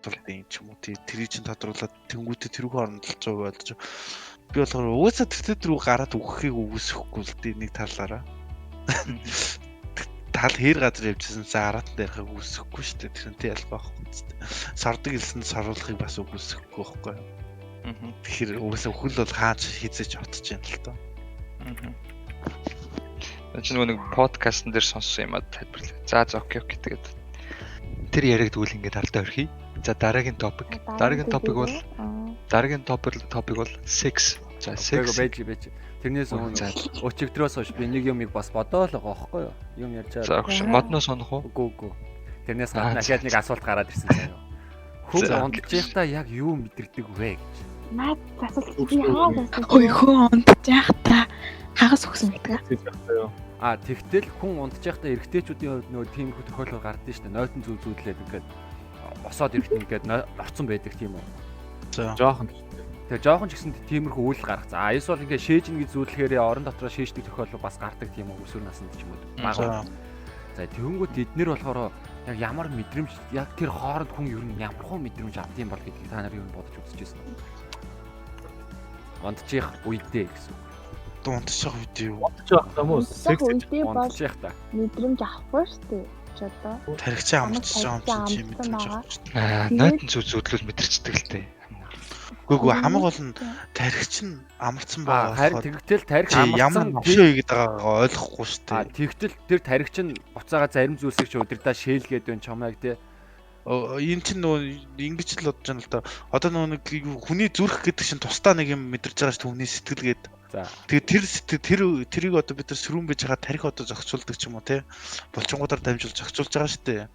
юм ч юм уу тий, тэрийг чинь тодруулаад тэнгуүтэ тэрүүхэн оронд л 100% ойлгож. Би болохоор угаасаа тэр рүү гараад өгөхийг үгүйсэхгүй л дээ нэг талаараа. Тал хэр газар явжсэн цаа араатан дээрхийг үгүйсэхгүй шүү дээ. Тэрнтэй ялгаа байхгүй шүү дээ. Сордог элсэнд соруулахыг бас үгүйсэхгүй байхгүй юу? Тэгэхээр угаасаа үхэл бол хаач хизээж отож юм л тоо. Чи нөгөө нэг подкастн дээр сонссон юм а тайлбарлаа. За за окей окей, тэгээд тэр яриаг тэгвэл ингээд алдаа орхий. За, дараагийн topic. Дараагийн topic бол дараагийн topic бол sex. За, Секс sex. Байж байж. Тэрнээс өмнө өчигдрөөс хойш би нэг юмыг бас бодоол байгаа байхгүй юу? Юм ярьж За, байгаа. өгш модноос сонох уу? Үгүй, үгүй. Тэрнээс гадна дахиад нэг асуулт гараад ирсэн заяа. Хүн унтж байхдаа яг юу мэдэрдэг вэ гэж. Наад асуулт би хаа асуулт. Хөөе, хөө унтж байхдаа хагас өгсөн гэдэг. А тэгтэл хүн унтж байхдаа эрэгтэйчүүдийн хувьд нөгөө тиймэрхүү тохиолдол гардаг шүү дээ. Нойтон зүв зүүдлээд ингээд босоод ирэхэд ингээд орцсон байдаг, тийм үү? За. Жохон. Тэгээ жоохон ч гэсэн тиймэрхүү үйл гарах. За, эсвэл ингээд шээжин гэж зүүдлэхээр орон дотроо шээждэг тохиолдол бас гардаг, тийм үү? Өсвөр наснд ч юм уу. Бага. За, тэгэнгүүт эднэр болохоор яг ямар мэдрэмж, яг тэр хооронд хүн ер нь ямар хуу мэдрэмж авдсан бол гэдгийг та нар ер нь бодож үзчихсэн үү? Унтчих үедээ гэсэн үг. Унтчих үед юу? Унтчих байх юм уу? Секс Секс үедээ бол Унтчих та. мэдрэмж авахгүй шүү дээ. Ч одоо Тархичаа амарчж байгаа юм чинь амарсан мэдрэмж байгаа. авах шүү дээ. Аа, нойтон зүг зүудлүүл мэдэрчдэг л дээ. Үгүй үгүй, хамаг бол нь тархич нь амарсан байгаа. Харин тэгтэл тарих чи ямар амарсан новшоо хийгээд байгаагаа ойлгохгүй шүү дээ. Тэгтэл тэр тарих чинь буцаага зарим зүйлсийг чи удирдаа шээлгээд байна чамайг, тий. Энэ чинь нөгөө ингэж л бодож байна л да. Одоо нөгөө нэг хүний зүрх гэдэг чинь тусдаа нэг юм мэдэрч байгаа шүү дээ, хүний сэтгэл гээд. Тэгээд тэр сэтгэл тэр тэрийг одоо бид нар сөрүүн байж байгаа тарих одоо зохицуулдаг ч юм уу те. Булчингуудаар дамжуулж зохицуулж байгаа шүү дээ.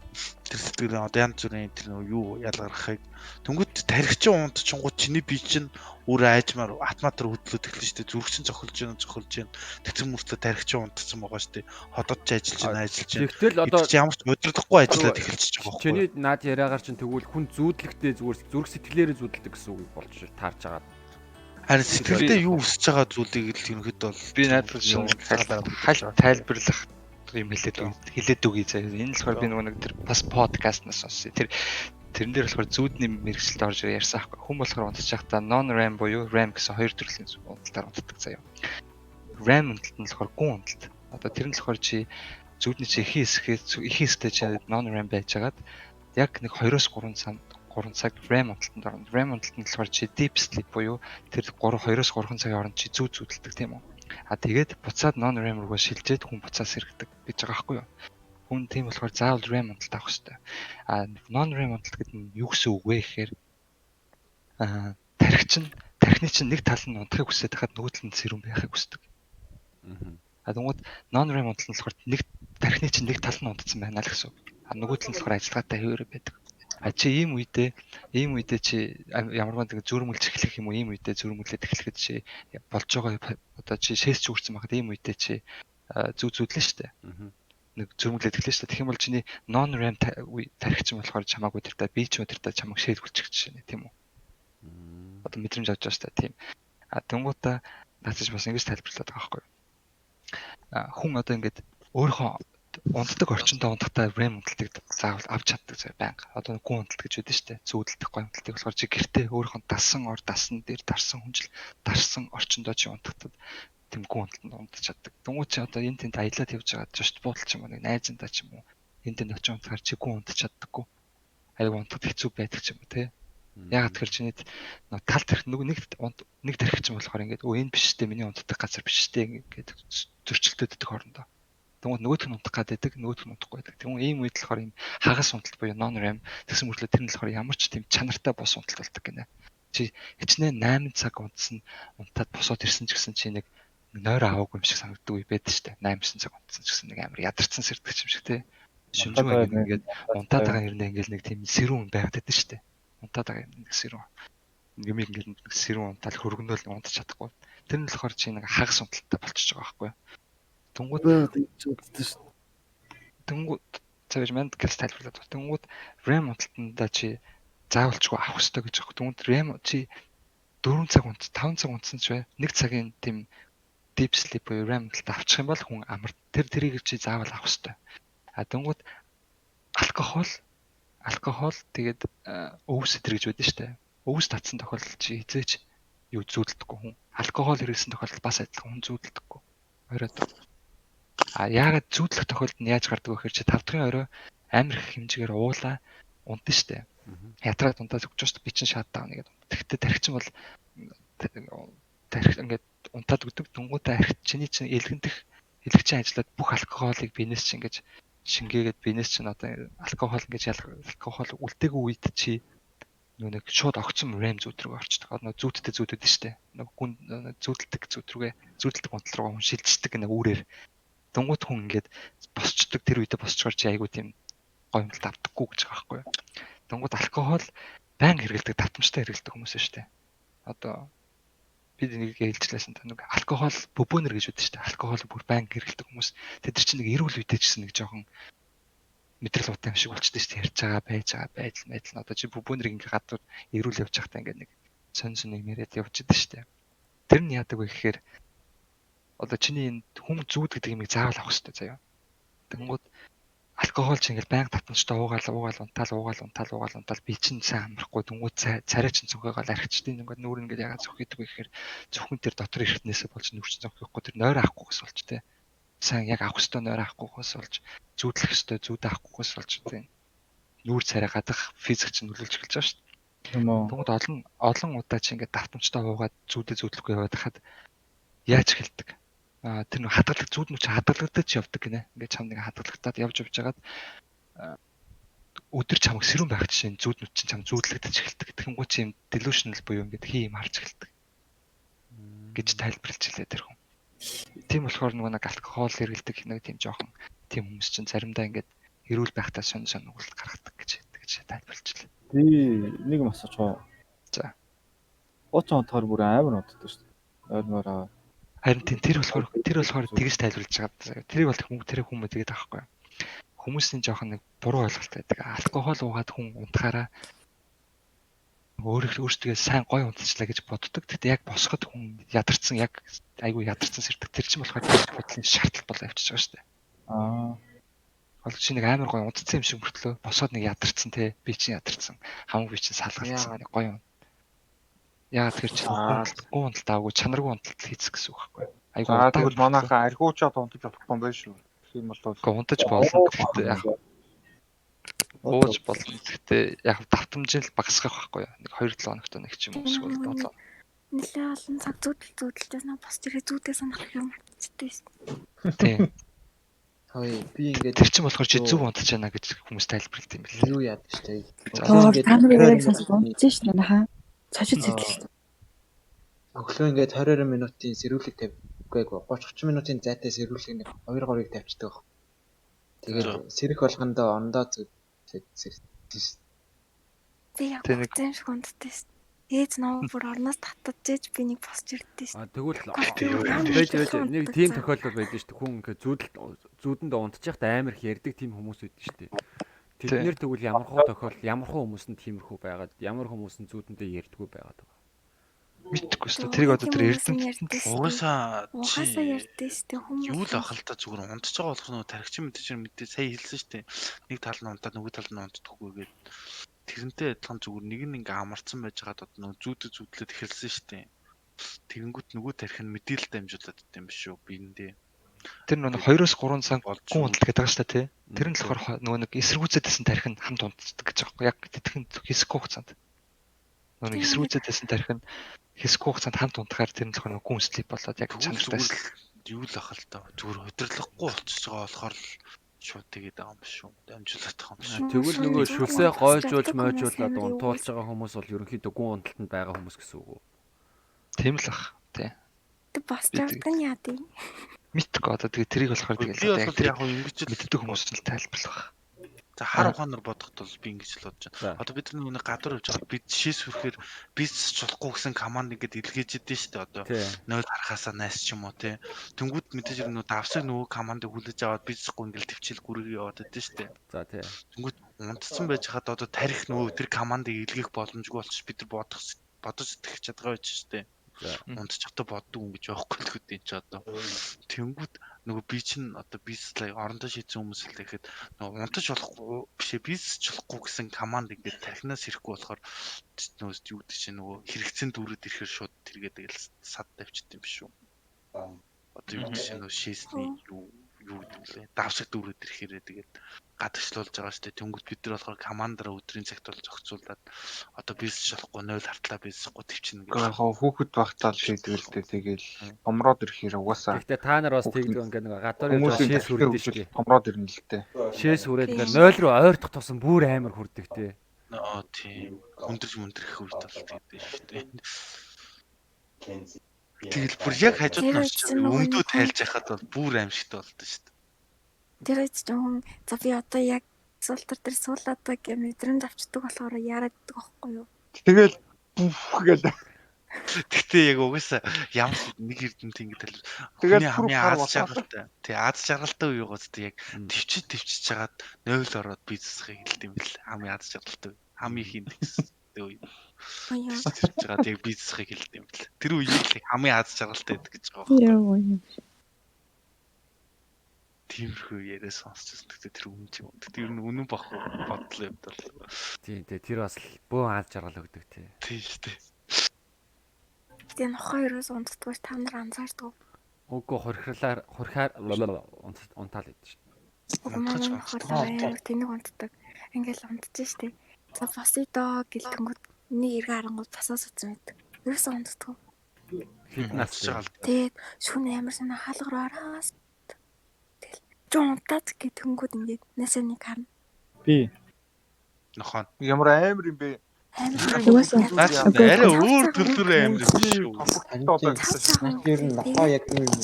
Тэр сэтгэл одоо янз бүрийн тэр нөгөө юу ялгархыг. Тэнгүүт тарих чинь унтчингууд чиний бие чинь өөр айжмаар автоматар хөдлөөд эхэлнэ шүү дээ. Зүрх чинь зохилж гин зохилж гин. Тэгсэн мөртлөө тарих чинь унтцсан байгаа шүү дээ. Ходоод ч ажиллаж гин ажиллаж гин. Тэгтэл одоо Одоо ямар ч удирдахгүй ажиллаад эхэлчихэж байгаа байхгүй. Чиний наад яриагаар чинь тэгвэл хүн зүүдлэхдээ зүгээр зүрх сэтгэлээрээ зүүдлдэг гэсэн үг болж таарж байгаа. Харин сэтгэлдээ юу өсөж байгаа зүйлийг л ерөнхийдөө бол Би наадах чинь хальт тайлбарлах юм хэлээд үгүй заяа. Энэ болохоор би нөгөө нэг тэр бас подкастнаас сонссон. Тэрэн дээр болохоор зүүдний мэргэжилд орж ярьсан аахгүй. Хүн болохоор унтчих байхдаа non REM буюу REM гэсэн хоёр төрлийн унталтаар унтдаг заяа. REM унталт нь болохоор гүн унталт. Одоо тэр нь болохоор чи зүүдний чи эхийн хэсгээ эхийн хэсэгтээ чи non REM байжгаад яг нэг 2-оос 3 цаг 3 цаг REM унталтанд орно. REM унталт нь болохоор чи deep sleep буюу тэр 3 2-оос 3 цагийн хооронд чи зүүд зүүдэлдэг, тийм үү? А тэгээд буцаад non REM руугаа шилжээд хүн буцаад сэргэдэг гэж байгаа байхгүй юу? Хүн тийм болохоор заавал REM унталт авах хэрэгтэй. А non REM унталт гэдэг нь юу гэсэн үг вэ гэхээр тархи чинь тархины чинь нэг тал нь унтахыг хүсээд байхад нөгөө тал нь сэрүүн байхыг хүсдэг. А тэгвэл non REM унталт нь болохоор нэг тархины чинь нэг тал нь унтсан байна л гэсэн үг. А нөгөө тал нь болохоор ажиллагаатай хэвээр байдаг. А чи ийм үедээ чи ямар нэг зүрмэлж эхлэх юм уу, ийм үедээ зүрмэлээд эхлэхэд чи болж байгаа одоо чи шээсч үрсэн байхад ийм үедээ чи зүү зүүдлээ шүү дээ. Нэг зүрмэлээд эхлэв шүү дээ. Тэгэх юм бол чиний non REM тархич юм болохоор чамаагүй тэр та би ч тэр та чамайг шээлгүүлчих жишээ нь, тийм үү? Одоо мэдрэмж авч байгаа шүү дээ, тийм. А тэнгуутаа наацж бас ингэж тайлбарлаад байгаа байхгүй юу? А хүн одоо ингээд өөрийнхөө унтдаг орчиндөө унтахтаа REM унталтыг заавал авч чаддаг зав байнга. Одоо гүн унталт гэж байдаг шүү дээ. Зүүдэлдэх гой унталтыг болохоор чи гэртээ өөрийнхөө дасан ор дасан дээр дарсан хүнжил дарсан орчиндөө чи унтахтад тийм гүн унталтанд унтаж чаддаг. Тэнгүү чи одоо энэ тэнд аялаад явж байгаа зочд буудал ч юм уу, нэг найзандаа ч юм уу, энэ тэнд очиж унтахаар чи гүн унтаж чаддаггүй. Аяг унтахад хэцүү байдаг ч юм уу, те. Яагаад тэгэхээр чиний нөө тал тарих нэг нэг нэг тарих чинь болохоор ингээд өө энэ биш штэ, миний унтдаг газар биш штэ ингээд зөрчилдөд байдаг хоорондоо. Тэгмээд нөгөөх нь унтах гад байдаг, нөгөөх нь унтахгүй байдаг. Тэгмээ ийм үед болохоор ийм хагас унталт буюу non REM тэгсэн мөртлөө тэр нь болохоор ямар ч тийм чанартай бос унталт болдог гинэ. Чи хичнээн 8 цаг унтсан унтаад босоод ирсэн ч гэсэн чи нэг нойроо аваагүй юм шиг санагддаг үе байдаг штэ. 8 9 цаг унтсан ч гэсэн нэг амар ядарсан сэрдэг юм шиг, тий. Шүнжүүн ингээд унтаад байгаа юм ингээд нэг тийм сэрүүн байгаад байдаг штэ. Унтаад байгаа юм нэг сэрүүн. Юм ингээд нэг сэрүүн унтаал хөргөнөөл унтаж чадахгүй. Тэр нь болохоор чи нэг хагас унталтай болчихж байгаа байхгүй юу? Тэнгүүд тэгж боддоо шүү. Тэнгүүд цааш манд гэлс тайлбарлаад байна. Тэнгүүд REM унталтандаа чи заавалчгүй авах хэрэгтэй гэж байна. Тэнгүүд REM чи 4 цаг унт 5 цаг унтсан ч бай. 1 цагийн тийм deep sleep буюу REM унталт авчих юм бол хүн амар тэр тэрийг чи заавал авах хэрэгтэй. А тэнгүүд алкогол Алкогол тэгээд өвс өтер гэж байдаг шүү дээ. Өвс татсан тохиолдолд чи хизээч юу зүүдэлдэггүй хүн. Алкогол хэрэглэсэн тохиолдолд бас адилхан хүн зүүдэлдэггүй. Оройд. А яагаад зүүдлэх тохиолдол нь яаж гардаг вэ гэхээр чи 5 дахь орой амар их хэмжээгээр уулаа унтна шүү дээ. Ятраад унтаад өгч шүү дээ. Би чинь шат даун гэдэг. Тэгэхдээ тархичин бол тархи ингээд унтаад өгдөг. Дүнгуүтэ архи чиний чинь элгэнтэх элэгчин ажиллаад бүх алкоголыг биенээс чинь ингэж шингээгээд биенээс чинь одоо алкогол ингэж алкогол үлдээгүй үед чи нөгөө нэг шууд огцом REM зүүд рүү орчдөг. Одоо зүүдтэй зүүдэд нь штэ. Нөгөө гүн зүүдэлдэг зүүд рүүгээ зүүдэлдэг унтал руугаа хүн шилждэг нэг үүрээр. Дунгуут хүн ингээд босчдөг, тэр үедээ босчгоор чи айгуу тийм гоё юмлт авдаггүй гэж байгаа байхгүй юу. Дунгуут алкогол байнга хэрэглэдэг, давтамжтай хэрэглэдэг хүмүүс штэ. Одоо бид нэг хэлжлээсэн та нэг алкогол бөбөөнөр гэж байдаг штэ. Алкогол бүр байнга хэрэглэдэг хүмүүс. Тэд нар чинь нэг эрүүл үедээ ч гэсэн нэг жоохон мэдрэл утай юм шиг болчихдээ шүү дээ. Ярьж байгаа, байж байгаа, байдал байдал нь одоо чи бөбөөнөр ингээ гадуур эрүүл явж байхдаа ингээ нэг сонь сонь юм яриад явж идэв шүү дээ. Тэр нь яадаг вэ гэхээр одоо чиний энэ хүм зүүд гэдэг юмыг заавал авах хэрэгтэй заяа. Тэнгууд алкогол чи ингээл байнга татамжтай уугаал уугаал унтаал уугаал унтаал уугаал унтаал би чинь сайн амрахгүй дүнгууд царай чинь цүнхэгаал архичдیں۔ Ингээд нүүр ингээд ягаад цүнхийдэг вэ гэхээр зөвхөн тэр дотор ирэхнээсээ болж нүүр чинь цүнхэхгүй тэр нойр авахгүйгээс болж тэ. Сайн яг авах ёстой нойр авахгүйгээс болж зүүдлэх ёстой зүүд авахгүйгээс болж тэ. Нүүр царай гадах физик чинь нөлөөлж эхэлж байгаа шүү дээ. Тэнгууд олон удаа чи ингээд давтамжтай уугаад зүүдээ зүүдлэхгүй яваад хахад яаж эхэлдэг? Тэр нэг хадгалаг зүүд нүч хадгалагдаж явдаг гинэ. Ингээд чам нэг хадгалагдаад явж явж хагаад өдөр чамаг сэрүүн байх жишээ нь зүүд нүч чинь чам зүүдлэгдэж эхэлдэг. Тэгэнгүүт чи юм delusional буюу ингээд хий юм харж эхэлдэг гэж тайлбарлаж хэлээ тэр хүн. Тийм болохоор нөгөө нэг алкогол хэрэглэдэг нэг тийм жоохон тийм хүмүүс чинь заримдаа ингээд эрүүл байхдаа сонь сонь үйл гаргадаг гэж тайлбарлаж хэлээ. Би нэг юм асууж байгаа. За. Уучин унтахаар бүр амар унтдаг шүү дээ. Ойр мороо. Харин тийм тэр болохоор тэгж тайлбарлаж байгаа. Тэрийг бол хүмүүс тэр хүмүүс тэгээд байгаа байхгүй. Хүмүүсийн жоохон нэг буруу ойлголт байдаг. Алкогол уугаад хүн унтахаараа өөрөөсөө сайн гоё унтчихлаа гэж боддог. Гэхдээ яг босоход хүн ядарсан, яг айгүй ядарсан сэрдэг. Тэр чинь болохоор бодлын шаардлага болоо явчихж байгаа шүү дээ. Аа. Бол чи нэг амар гоё унтсан юм шиг мөртлөө босоод нэг ядарсан те. Би чинь ядарсан. Хамаг би чинь салгалцсан нэг гоё. Яагаад тэр чинь гүн унталт аагүй чанаргүй унталт хийцэх гэсэн үг байхгүй. Айгүй. За тэгвэл манайхаа архиуучаад унтаж болохгүй юм байна шүү. Тийм бол үгүй унтаж болно. Гэхдээ яг ууж болно. Гэхдээ яг давтамжил багасгах байхгүй юу. Нэг 2-7 хоногт нэг ч юм уу эсвэл 7. Нэлээ олон цаг зүүдэл зүүдэлжсэн босч ирээ зүүдээ санах юм мартчихдаг шүү. Тийм. Хөөе би ингээд тэр чинь болохоор чи зөв унтаж байна гэж хүмүүс тайлбарлалт юм бэл. Юу яадаг шүү дээ. Ингээд та нар яриаг сонсоод унтж шүү дээ хаа. Цочид сэтэл шүү. Өглөө ингээд 22 минутын сэрүүлэг тавьгүйг 30 30 минутын зайтай сэрүүлэг нэг 2 3-ыг тавьчихдаг. Тэгээд сэрэх болгондоо ондоо зүг сэрсэн шүү. Би яг зэн шиг унтдээ шүү. Ээж нөө бүр орноос татаж ээж би нэг босч ирдээ шүү. А тэгвэл байж нэг тийм тохиолдол байдаг шүү. Хүн ингээд зүүдэнд унтчих байхад амар их ярьдаг тийм хүмүүс байдаг шүү дээ. Тэд нэр тэгвэл ямар хуу тохиолдол, ямар хуу хүмүүс нь тиймэрхүү байгаад, ямар хүмүүс нь зүүдэндээ ярьдгүү байгаад байгаа. Мэдхгүй шүү дээ. Тэрийг одоо тэр эрдэмтд угаасаа ярьдээ шүү дээ. Хүмүүс юу л ах л та зүгээр унтж байгаа болох нь тархичин мэдээж мэдээ сая хэлсэн шүү дээ. Нэг тал нь унтаад нөгөө тал нь унтдаггүй гээд тэрнтэй адилхан зүгээр нэг нь ингээ амарцсан байж байгаад одоо нөгөө зүүдэд зүүдлээд эхэлсэн шүү дээ. Тэгэнгүүт нөгөө тархи нь мэдээлэл дамжуулаад байт юм биш үү биендээ. Тэр нөгөө 2-3 цаг гүн унтал гэдэг байгаа шүү дээ тий. Тэр нь болохоор нөгөө нэг эсэргүүцээд байсан тархи нь хамт унтдаг гэж байгаа байхгүй яг тэтгэн хэсэггүй хугацаанд. Нөгөө нэг эсэргүүцээд байсан тархи нь хэсэггүй хугацаанд хамт унтахаар тэр нь болохоор гүн слип болоод яг чанартай юу л ах л та зүгээр удирдлахгүй болчихж байгаа болохоор л шууд тэгээд байгаа юм биш үү? Дамжуулаад байгаа юм биш үү? Тэгвэл нөгөө шүлсээ гойжуулж мойжуулаад унтуулж байгаа хүмүүс бол ерөнхийдөө гүн унталтанд байгаа хүмүүс гэсэн үг үү? Тийм л ах тий. Тэг босч явдаг нь яа дий? Мэдхгүй одоо тэгээ тэрийг болохоор тэгэл яг тэр яг ингэж мэддэг хүмүүс нь тайлбарлах. За хар ухаанаар бодоход бол би ингэж л бодож байна. Одоо бид нар нэг гадуур явж байгаа бид жишээ сүрхээр бизнес болохгүй гэсэн команд ингээд илгээж идэв шүү дээ. Одоо 0 харахаасаа найс ч юм уу те. Тэнгүүд мэдээж нөгөө давсаг нөгөө командыг хүлээж аваад бизнесгүй ингээд төвчл гүрэг яваад идэв шүү дээ. За тий. Тэнгүүд унтцсан байж хаад одоо тарих нөгөө тэр командыг илгээх боломжгүй болчих бид нар бодож сэтгэх чадгаа байж шүү дээ. Унтчих чадаа боддог юм гэж байхгүй л гэдэг энэ ч одоо. Тэнгүүд Нөгөө би чинь одоо бизнес орондоо шийдсэн хүмүүс л гэхэд нөгөө унтаж болохгүй бишээ бизнес болохгүй гэсэн команд ингээд тархинаас ирэхгүй болохоор нөгөө юу гэдэг чинь нөгөө хэрэгцэн дүүрээд ирэхээр шууд тэргээ тэгэл сад тавьчихд юм биш үү? Одоо юу гэдэг чинь нөгөө шээсний юу юу гэдэг лээ. Давсаг дүүрээд ирэхээрээ тэгээд гадагшлуулж байгаа шүү дээ. Тэнгүүт бид нар болохоор командаараа өдрийн цагт бол зохицуулаад одоо бизнес болохгүй 0 хартлаа бизнесгүй төвчнө гэж. Яг хүүхэд байхдаа л шийдвэл дээ. Тэгэл томроод ирэхээр угаасаа. Гэхдээ та нар бас тэгдэг ингээд нэг гадуур явж шээс хүрдэг шүү дээ. Томроод ирнэ л дээ. Шээс хүрээд ингээд 0 руу ойртох тусам бүр амар хүрдэг те. Нөө тийм. Хүндэрч мүндрэх үед бол тэгдэг шүү дээ. Тэгэл бүр яг хажууд нь очиж өмдөө тайлж яхад бол бүр аимшигтай болдоо шүү дээ. Тэр үед ч хүн за би одоо яг суултар дээр суулаад гэх мэдрэмж авчдаг болохоор яарад идэх байхгүй юу? Тэгэл бүф гэл. Гэтэ яг угаасаа ямар нэг эрдэмт ингэ тал. Тэгэл хамгийн аз жаргалтай. Тий, аз жаргалтай үеигоос тий яг төвчж төвчж хагаад 0 ороод бизнесхийг хэлдэг юм бэл. Хамгийн аз жаргалтай. Хамгийн их индекстэй үе. Төвчж хагаад яг бизнесхийг хэлдэг юм бэл. Тэр үеийг л хамгийн аз жаргалтай байдаг гэж байгаа байхгүй юу? Тиймэрхүү яриа сонсчихсан. Гэтэ тэр үнэн ч юм. Гэтэ ер нь үнэн бах бодлоо юм даа. Тийм тий, тэр бас бөөн аз жаргал өгдөг тий. Тийм шүү дээ. Гэтэ нохоо ерөөс унтдаггүй та нар анзаардаг. Үгүй хурхлаар хурхаар унтаал идэв шүү дээ. Унтаж амар тэнэг унтдаг. Ингээл унтж штэ. За босъё доо гэлтэнгүүд нэг эргээ харангуут басаа суцсан байдаг. Ерөөсөө унтдаггүй. Хэд нас Тэгээд шүн амар санаа хаалга руу араас чи унтаад гэтэнгүүд ингээд насаа нэг харна. Би нохоо ямар амар юм бэ? Арай өөр төлөөр амар юм шүү. Тэр нь нохоо яг юм уу?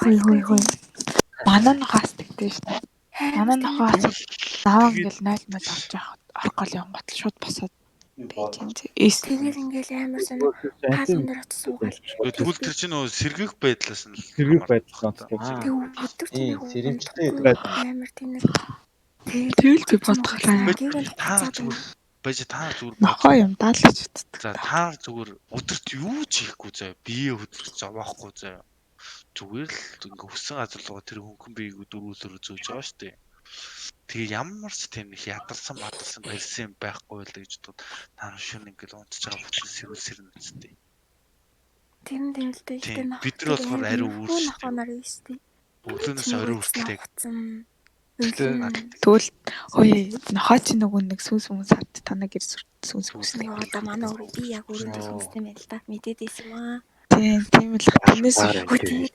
Хөөе хөөе. Манай нохоос тэгдэж шүү дээ. Манай нохоос наваа ингээл 0 мөл орж явах орох гол юм гот шууд босоод байж юм. Тэгэл ингээл амар сонь хаалган дээр очиж суугаад. Тэгвэл тэр чинь нөгөө сэргийх байдлаас нь сэргийх байдлаас тэг өдөр чинь сэрэмжтэй амар тэнэг. Тэгэл би бодглаа. Та зүгээр байж та зүгээр нохоо юм даалгаж утдаг. За та зүгээр өдөрт юу ч хийхгүй заяа. Бие хөдөлгөж зовоохгүй заяа. Зүгээр л ингээ хүссэн газар руу тэр хөнгөн биеийг дөрвөлөөр зөөж байгаа шүү дээ. Тэгээ ямар ч тийм их ядарсан мадарсан барьсан юм байхгүй л гэж бодоход та нар шүн ингээл унтж байгаа бүтэн сэрүүл сэрнэ үсттэй. Тэр нь тийм л дээ. Гэтэ нөх. Бид нар болохоор ариу үүр шүү дээ. Нохоо нар шүү дээ. Өглөөнөөс орой хүртэл яг. Тэгвэл хөөе нохоо чи нөгөө нэг сүнс хүмүүс авт танаа гэр сүнс хүснэ. Одоо манай өөр би яг өөрөндөө сүнстэй юм л да. Мэдээд байсан юм аа. Тийм, тийм л тэрнээс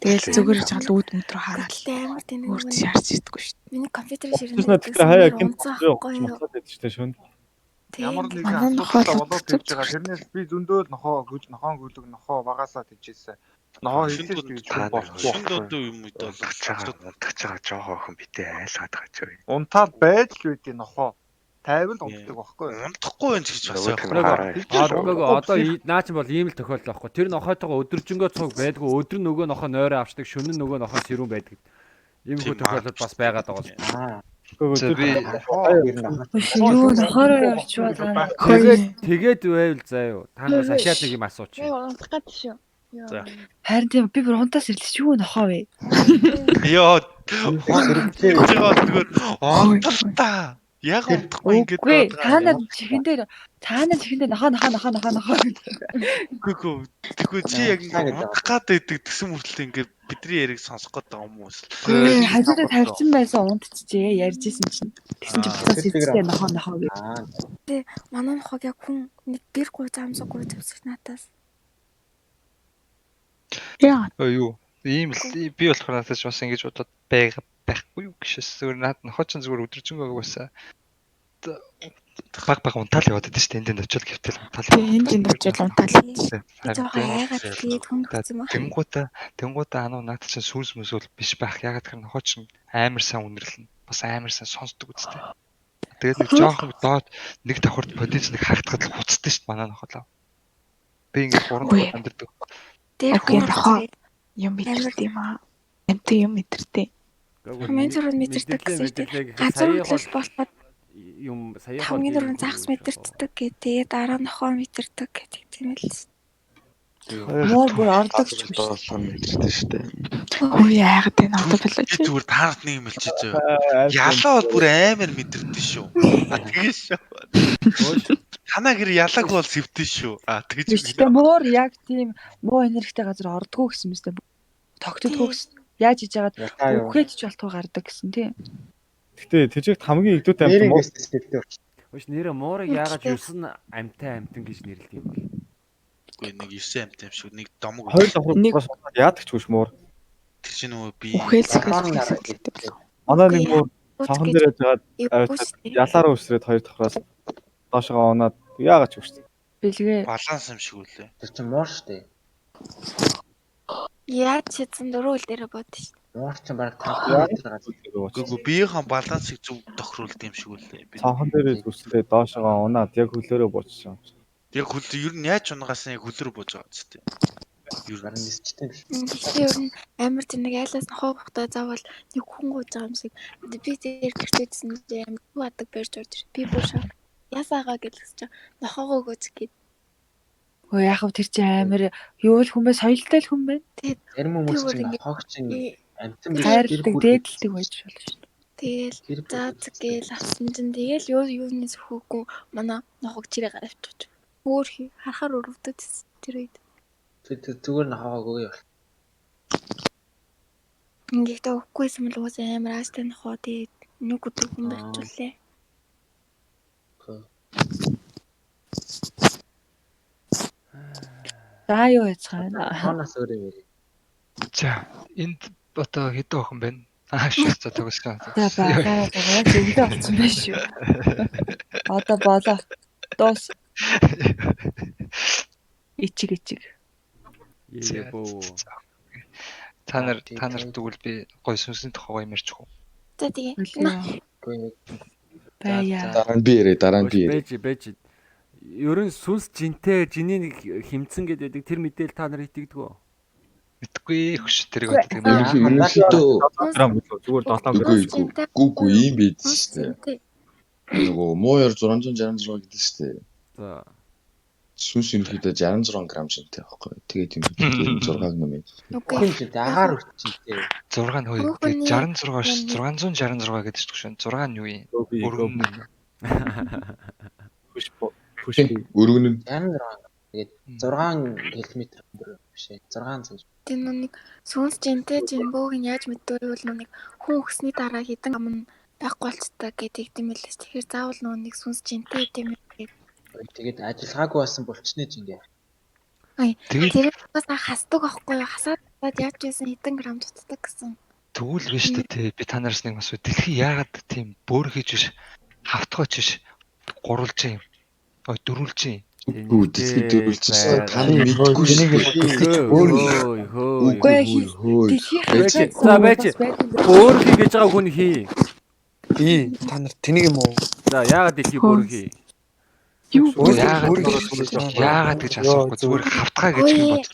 тэгэл зүгээр жаал үүд мөд рүү хараад амар тэнэг өөр тийш харж идэггүй шүү дээ. Миний компьютер ширнэ. Тэгэхээр хаяа гинт моцоод байдаг шүү дээ шүн. Ямар нэгэн асуудал болоод ирж байгаа. Тэрнээс би зөндөө л нохоо гүл нохоон гүлэг нохоо багасаа тэжээсэ. Нохоо хийлээ гэж болохгүй. Шүн додоо юм үед бол унтаж байгаа жоохоо охин битээ айлгаад байгаа ч юу. Унтаад байж л байдیں нохоо. 50 л унтдаг байхгүй юу? Унтахгүй байх гэж бас байхгүй. Одоо наа чинь бол ийм л тохиолдол байхгүй. Тэр нохойтойгоо өдөржингөө цуг байдгүй. Өдөр нөгөө нохоо нойроо авчдаг, шөнө нөгөө нохоо сэрүүн байдаг. Иймэрхүү тохиолдол бас байгаад байгаа юм. Би юу нохоороо явчихваа. Тэгээд байвал заа юу. Та нараас ашаад нэг юм асуучих. Би унтах гээд шүү. За. Харин тийм би бүр унтаас ирлээ чи юу нохоо вэ? Йоо. Зүгээр унталтаа. Яг унтахгүй ингэж байна. Та нар чихэн дээр нохоо нохоо нохоо нохоо нохоо гэдэг. Үгүй тэгвэл чи яг ингэ унтах гад байдаг тэгсэн мөртлөө ингэ бидний яриг сонсох гээд байгаа юм уу? Үгүй хажуудаа тавьсан байсан унтчихжээ ярьж исэн чинь. Тэгсэн чинь буцаас ирсэн нохоо нохоо гэж. Тэ манай нохоог яг хүн нэг гэр гуй замсаг гуй зэвсэх надаас. Яа. Юу ийм л би болохоор надад бас ингэж бодоод байгаа байхгүй юу гэшээс зүгээр над нохоо чинь зүгээр өдөржингөө угаасаа баг баг унтаал яваад байдаг шүү дээ. Энд энд очил гэвтэл унтаал. Тийм энд энд очил унтаал. Жохон айгаад тэгээд хүн өгсөн юм аа. Тэнгуутаа ануу наад чинь сүнс мүс бол биш байх. Ягаад гэхээр нохоо чинь амар сайн үнэрлэнэ. Бас амар сайн сонсдог үстэй. Тэгээд нэг жоохон доод нэг давхарт подиц нэг харагдахад л хуцтай шүү дээ манай нохоо. Би ингээд 3 давхар амьдэрдэг. Тэр нохоо юм мэдэрдэг юм аа. Амт юм мэдэрдэг. Хамгийн түрүүнд мэдэрдэг гэсэн шүү дээ. Газар хөдлөл болтоод юм сая хамгийн түрүүнд загас мэдэрдэг гэ. Тэгээ дараа нохоо мэдэрдэг гэдэг тийм л. Муур бүр ордог ч юм шиг. Мэдэрдэг шүү дээ. Хөөе яагаад энэ одоо болоо чи. Зүгээр таарт нэг юм хэлчихээ зөө. Ялаа бол бүр амар мэдэрдэг шүү. А тэгээс шүү. Танаа гэр ялаагүй бол сэвтэн шүү. А тэгэж. Гэхдээ муур яг тийм муу энергитэй газар ордгоо гэсэн мэт тогтдоггүй гэсэн. Яаж хийж яагаад үхээд ч болтгоо гардаг гэсэн тийм. Гэтэ тэжигт хамгийн игдүүтэй амт муу. Үгүй нэрэ муурыг яагаад 9 амьтай амьтан гэж нэрлэдэг юм бол? Үгүй нэг 9 амьтай юм шиг нэг домог. Хоёр давхар яадаг ч үгүй муур. Тэр чинь нөгөө би үхэл сэтгэл болов. Манай нэг муур цонхон дээр яжгаад ялаараа үсрээд хоёр давхраас доошогоо унаад яагаад ч үгүй. Бэлгээ. Баланс юм шиг үлээ. Тэр чинь муур штэ. Яаж чадсан дөрөв үл дээрээ бод штэ. Муур чинь бараг 5 км газар. Үгүй биеийн балансыг зөв тохируулдаг юм шиг үлээ. Цонхон дээр үсрээд доошогоо унаад яг хөлөөрөө буучсан юм. Яг хөл ер нь яаж унгаас нь яг хөлөөр бууж байгаа ч тийм. Ер нь нисчтэй юм шиг. Гэхдээ ер нь амар тэнэг айлаас нохоо бохтой заавал нэг хүн гууж байгаа юм шиг. Би дээр гэртээдсэн чинь амар бадаг барьж орж ир. Би бүр шок. Ясаагаа гэж хэлсэн чинь нохоогоо өгөөч гэд. Өө яах вэ тэр чинь амар юу л хүн бэ соёлтой л хүн байна. Зарим хүмүүс чинь нохоог чинь амтан биш хайрладаг дээдэлдэг байж болно шүү. Тэгэл за гээл авсан чинь тэгэл юу юунаас өхөөгүй манай нохоог чирээ гараа авчих. Өөр хий харахаар өрөвдөд тэр үед. Тэр зүгээр нохоогоо өгөө явал. Ингээд өгөхгүйсэн бол уус амар ааштай нохоо тэгээд нэг өдөр хүн барьчуллаа. За юу яцгаана. Хоноос өөр юм ярив. За энд одоо хэдэн охин байна? Аа шүү за төгсгөө. За багаараа байгаа зөвлөө болсон байх шүү. Одоо болоо. Дуус. Ичиг ичиг. Та нар тэгвэл би гой сүнсний тухай гоё ярьчих уу? За тэгээ. Баяа. Дараа нь би яриа, дараа нь би яриа. Бэж. Ер нь сүнс жинтэй жиний нэг хэмцэн гэдэг тэр мэдээл та нар итгэдэг үү? Мэдгүй хөш тэрийг боддог юм. Ерөнхийдөө грамм гэлөө зүгээр 7 грамм. Гүү ийм байд шүү дээ. Нөгөө муу ёр 666 гэдэг шүү дээ. За. Сүнс ерөнхийдөө 66 грамм жинтэй байхгүй. Тэгээд юм 6 нэмээ. Үгүй жинтэй агаар хүчтэй. 6 нь хөөе. Тэгээд 66 666 гэдэг чинь 6 нь юу юм? Өргөн нь. Хүш өргөн нь 66. Тэгээд 6 км өндөр биш ээ. 600. Тэр нэг сүнс жинтэй жинбөөг нь яаж мэддэг вэ бол нэг хүн өгсний дараа хэдэн ам нь байхгүй болцдог гэдэг юм лээ. Тэгэхээр заавал нөгөө нэг сүнс жинтэй гэдэм юм. Тэгээд ажиллагаагүй болсон булчны жингээ. Тэгээд бас хасдаг аахгүй юу? Хасаад яаж байсан хэдэн грамм дутдаг гэсэн. Тэгвэл биш үү те. Би та нараас нэг асуу. Дэлхий яагаад тийм бөөр хийж биш, хавтгооч биш, гурвалж юм. Ой дөрвөлж юм. Үгүй дэлхий дөрвөлж шээ. Та нар мэдгүй шүү. Хөө хөө. Үгүй дэлхий За байж. Бөөр хий гэж байгаа хүн хий. Би та нар тэнийг юм уу? За яагаад дэлхий бөөр хий? Юу яагаад гэж асуухгүй зүгээр хавтгаа гэж юм бод.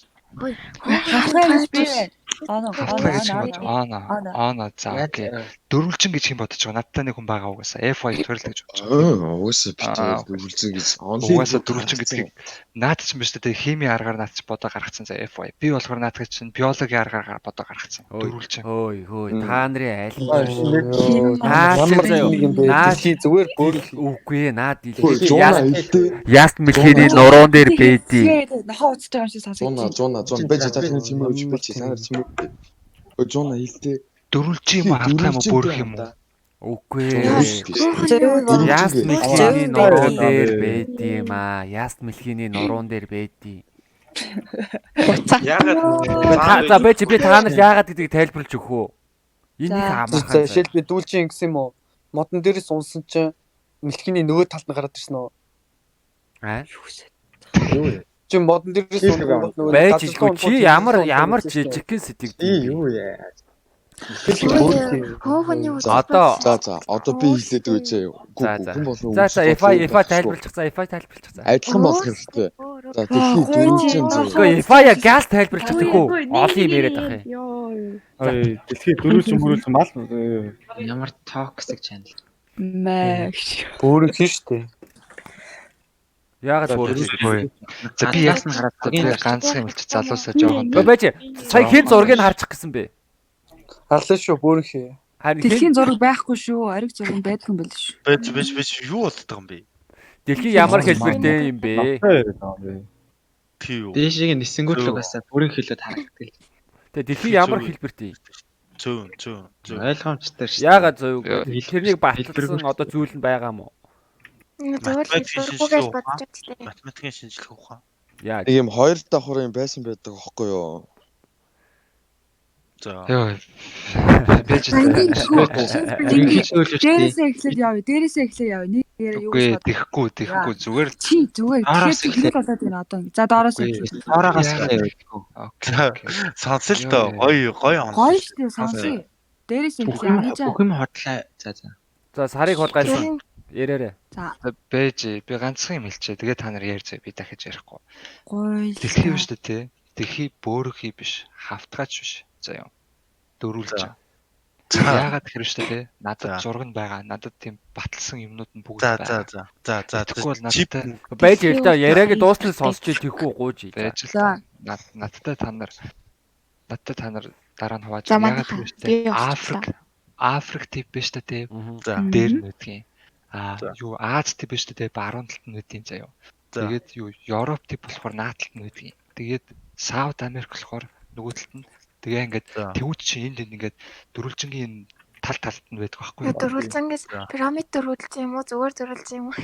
Хавтгаа гэж би байна. Ана ана за окей. Дөрвөлжин гэж юм бодож байгаа. Надтай нэг хүн байгаа угаасаа. F2 төрөл гэж бодож байгаа. Угаасаа би дөрвөлжин гэж. Угаасаа дөрвөлжин гэдгийг наад чинь биш үү? Химийн аргаар наад чинь бодоо гаргацсан за F2. Би болохоор наадах чинь биологийн аргаар бодоо гаргацсан. Дөрвөлжин. Хөөе хөөе. Та нарын аль Ямар нэг юм бэ? Дэлхий зүгээр бөөрөх. Үгүй ээ наад дэлхий. Яст мэлхийний нуруунд дээр бэдий. Нохоо уцж байгаа юм шиг сонсогдсон. Жуна жуна байж та нар чимээ өгч би чи та нар чимээ. Жуна хэлтэй. Дөрвөлжин юм уу хавтгаа юм уу бөөрөх юм уу? Үгүй ээ. Яст мэлхийний нуруун дээр бэдий юм аа. Яст мэлхийний нуруун дээр бэдий. Яагаад за байж би та нарт яагаад гэдгийг тайлбарлаж өгөх үү? Энэ их амархан. За жишээл би дүүлчин гэсэн юм уу? Модон дээрээс унсан чинь мэлхийний нөгөө талд нь гараад ирсэн үү? Аа? Юу вэ? Чи модон дээрээс унсан нөгөө байж чи ямар жижигхэн сэтгэл юу яа. Одоо за одоо би хэлээд өгөөч юу. Хүн болон за за FI тайлбарлах за FI тайлбарлах за. Адилхан болох хэрэгтэй. За дэлхий дөрвөлжин зөв. Үгүй FI я газ тайлбарлах гэхүү. Олон юм яриад ах юм. Ой дэлхий дөрвөлжин мөрөлжин мал ямар toxic channel. Мэ. Бөөрөх нь шүү дээ. Яагаад бөөрөнхий? За би яг хараад ганцхан юм чи залуусаа жоохон. Байж. Сая хэн зургийг харчих гэсэн бэ? Харлаа шүү бөөрөнхий. Харин Дэлхийн зураг байхгүй шүү. Ориг зураг байдаг юм байл шүү. Байж байж байж юу болдог юм бэ? Дэлхийн ямар хэлбэртэй юм бэ? Тийм үү. Дээшийг нисэнгүүт л угаасаа бүрэн хөлөд харагддаг. Тэгээ дэлхийн ямар хэлбэртэй? Зөв зөв зөв. Ойлгомжтой шүү. Яагаад зөв? Тэрнийг баталсан одоо зүйл нь байгаа юм уу? Зүгээр л хэлбэргүй гэж бодож байна. Математикийн шинжлэх ухаан. Яа. Нэг юм хоёр давхар юм байсан байдаг аахгүй юу? За. Йоо. Бэж Дээрээсээ эхлээд явъя. Дээрээсээ эхлээд явъя. Нэг яриа юу гэж тэгэхгүй тэгэхгүй зүгээр л чи зүгээр тэгэхээр эхлээд болоод байна одоо. За доороос эхлэе. Доороогоос эхлэе. Сонсё л доо. Гоё гоё он. Гоё шүү дээ сонсъё. Дээрээсээ эхлэе. Бүх юм хотлаа. За за. За сарыг хулгайлсан. Ярээрээ. За. Бэж би ганцхан юм хэлчихэ. Тэгээ та нар ярьцээ би дахиж ярихгүй. Гоё. Дэлхий биш үү те. Дэлхий бөөрөхий биш. Хавтгаач биш. За юм. Дөрүүлж. Яагаад тэр шүү дээ те. Надад зураг нь байгаа. Надад тийм баталсан юмнууд нь бүгд байгаа. За за за. За за. Тэгэхгүй бол надтай байж л да яриаг дуустал сонсч тийхүү гууж. Байж л та. Надтай та нар надтай та нар дараа нь хувааж яагаад тэр шүү дээ. Африк Африк тип биш үү те. Дээр нь байдгийн. Аа юу Аз тип биш үү те. Баруун талд нь байдгийн заяа. Тэгээд юу Европ тип болохоор наад талд нь байдгийн. Тэгээд Сауд Америк болохоор нөгөө талд нь тэгээ ингээд тэвүүд чинь энд энд ингээд дөрвөлжингийн тал талд нь байдаг байхгүй юу? Дөрвөлжингээс пирамид дөрвөлжин юм уу? Зүгээр дөрвөлжин юм уу?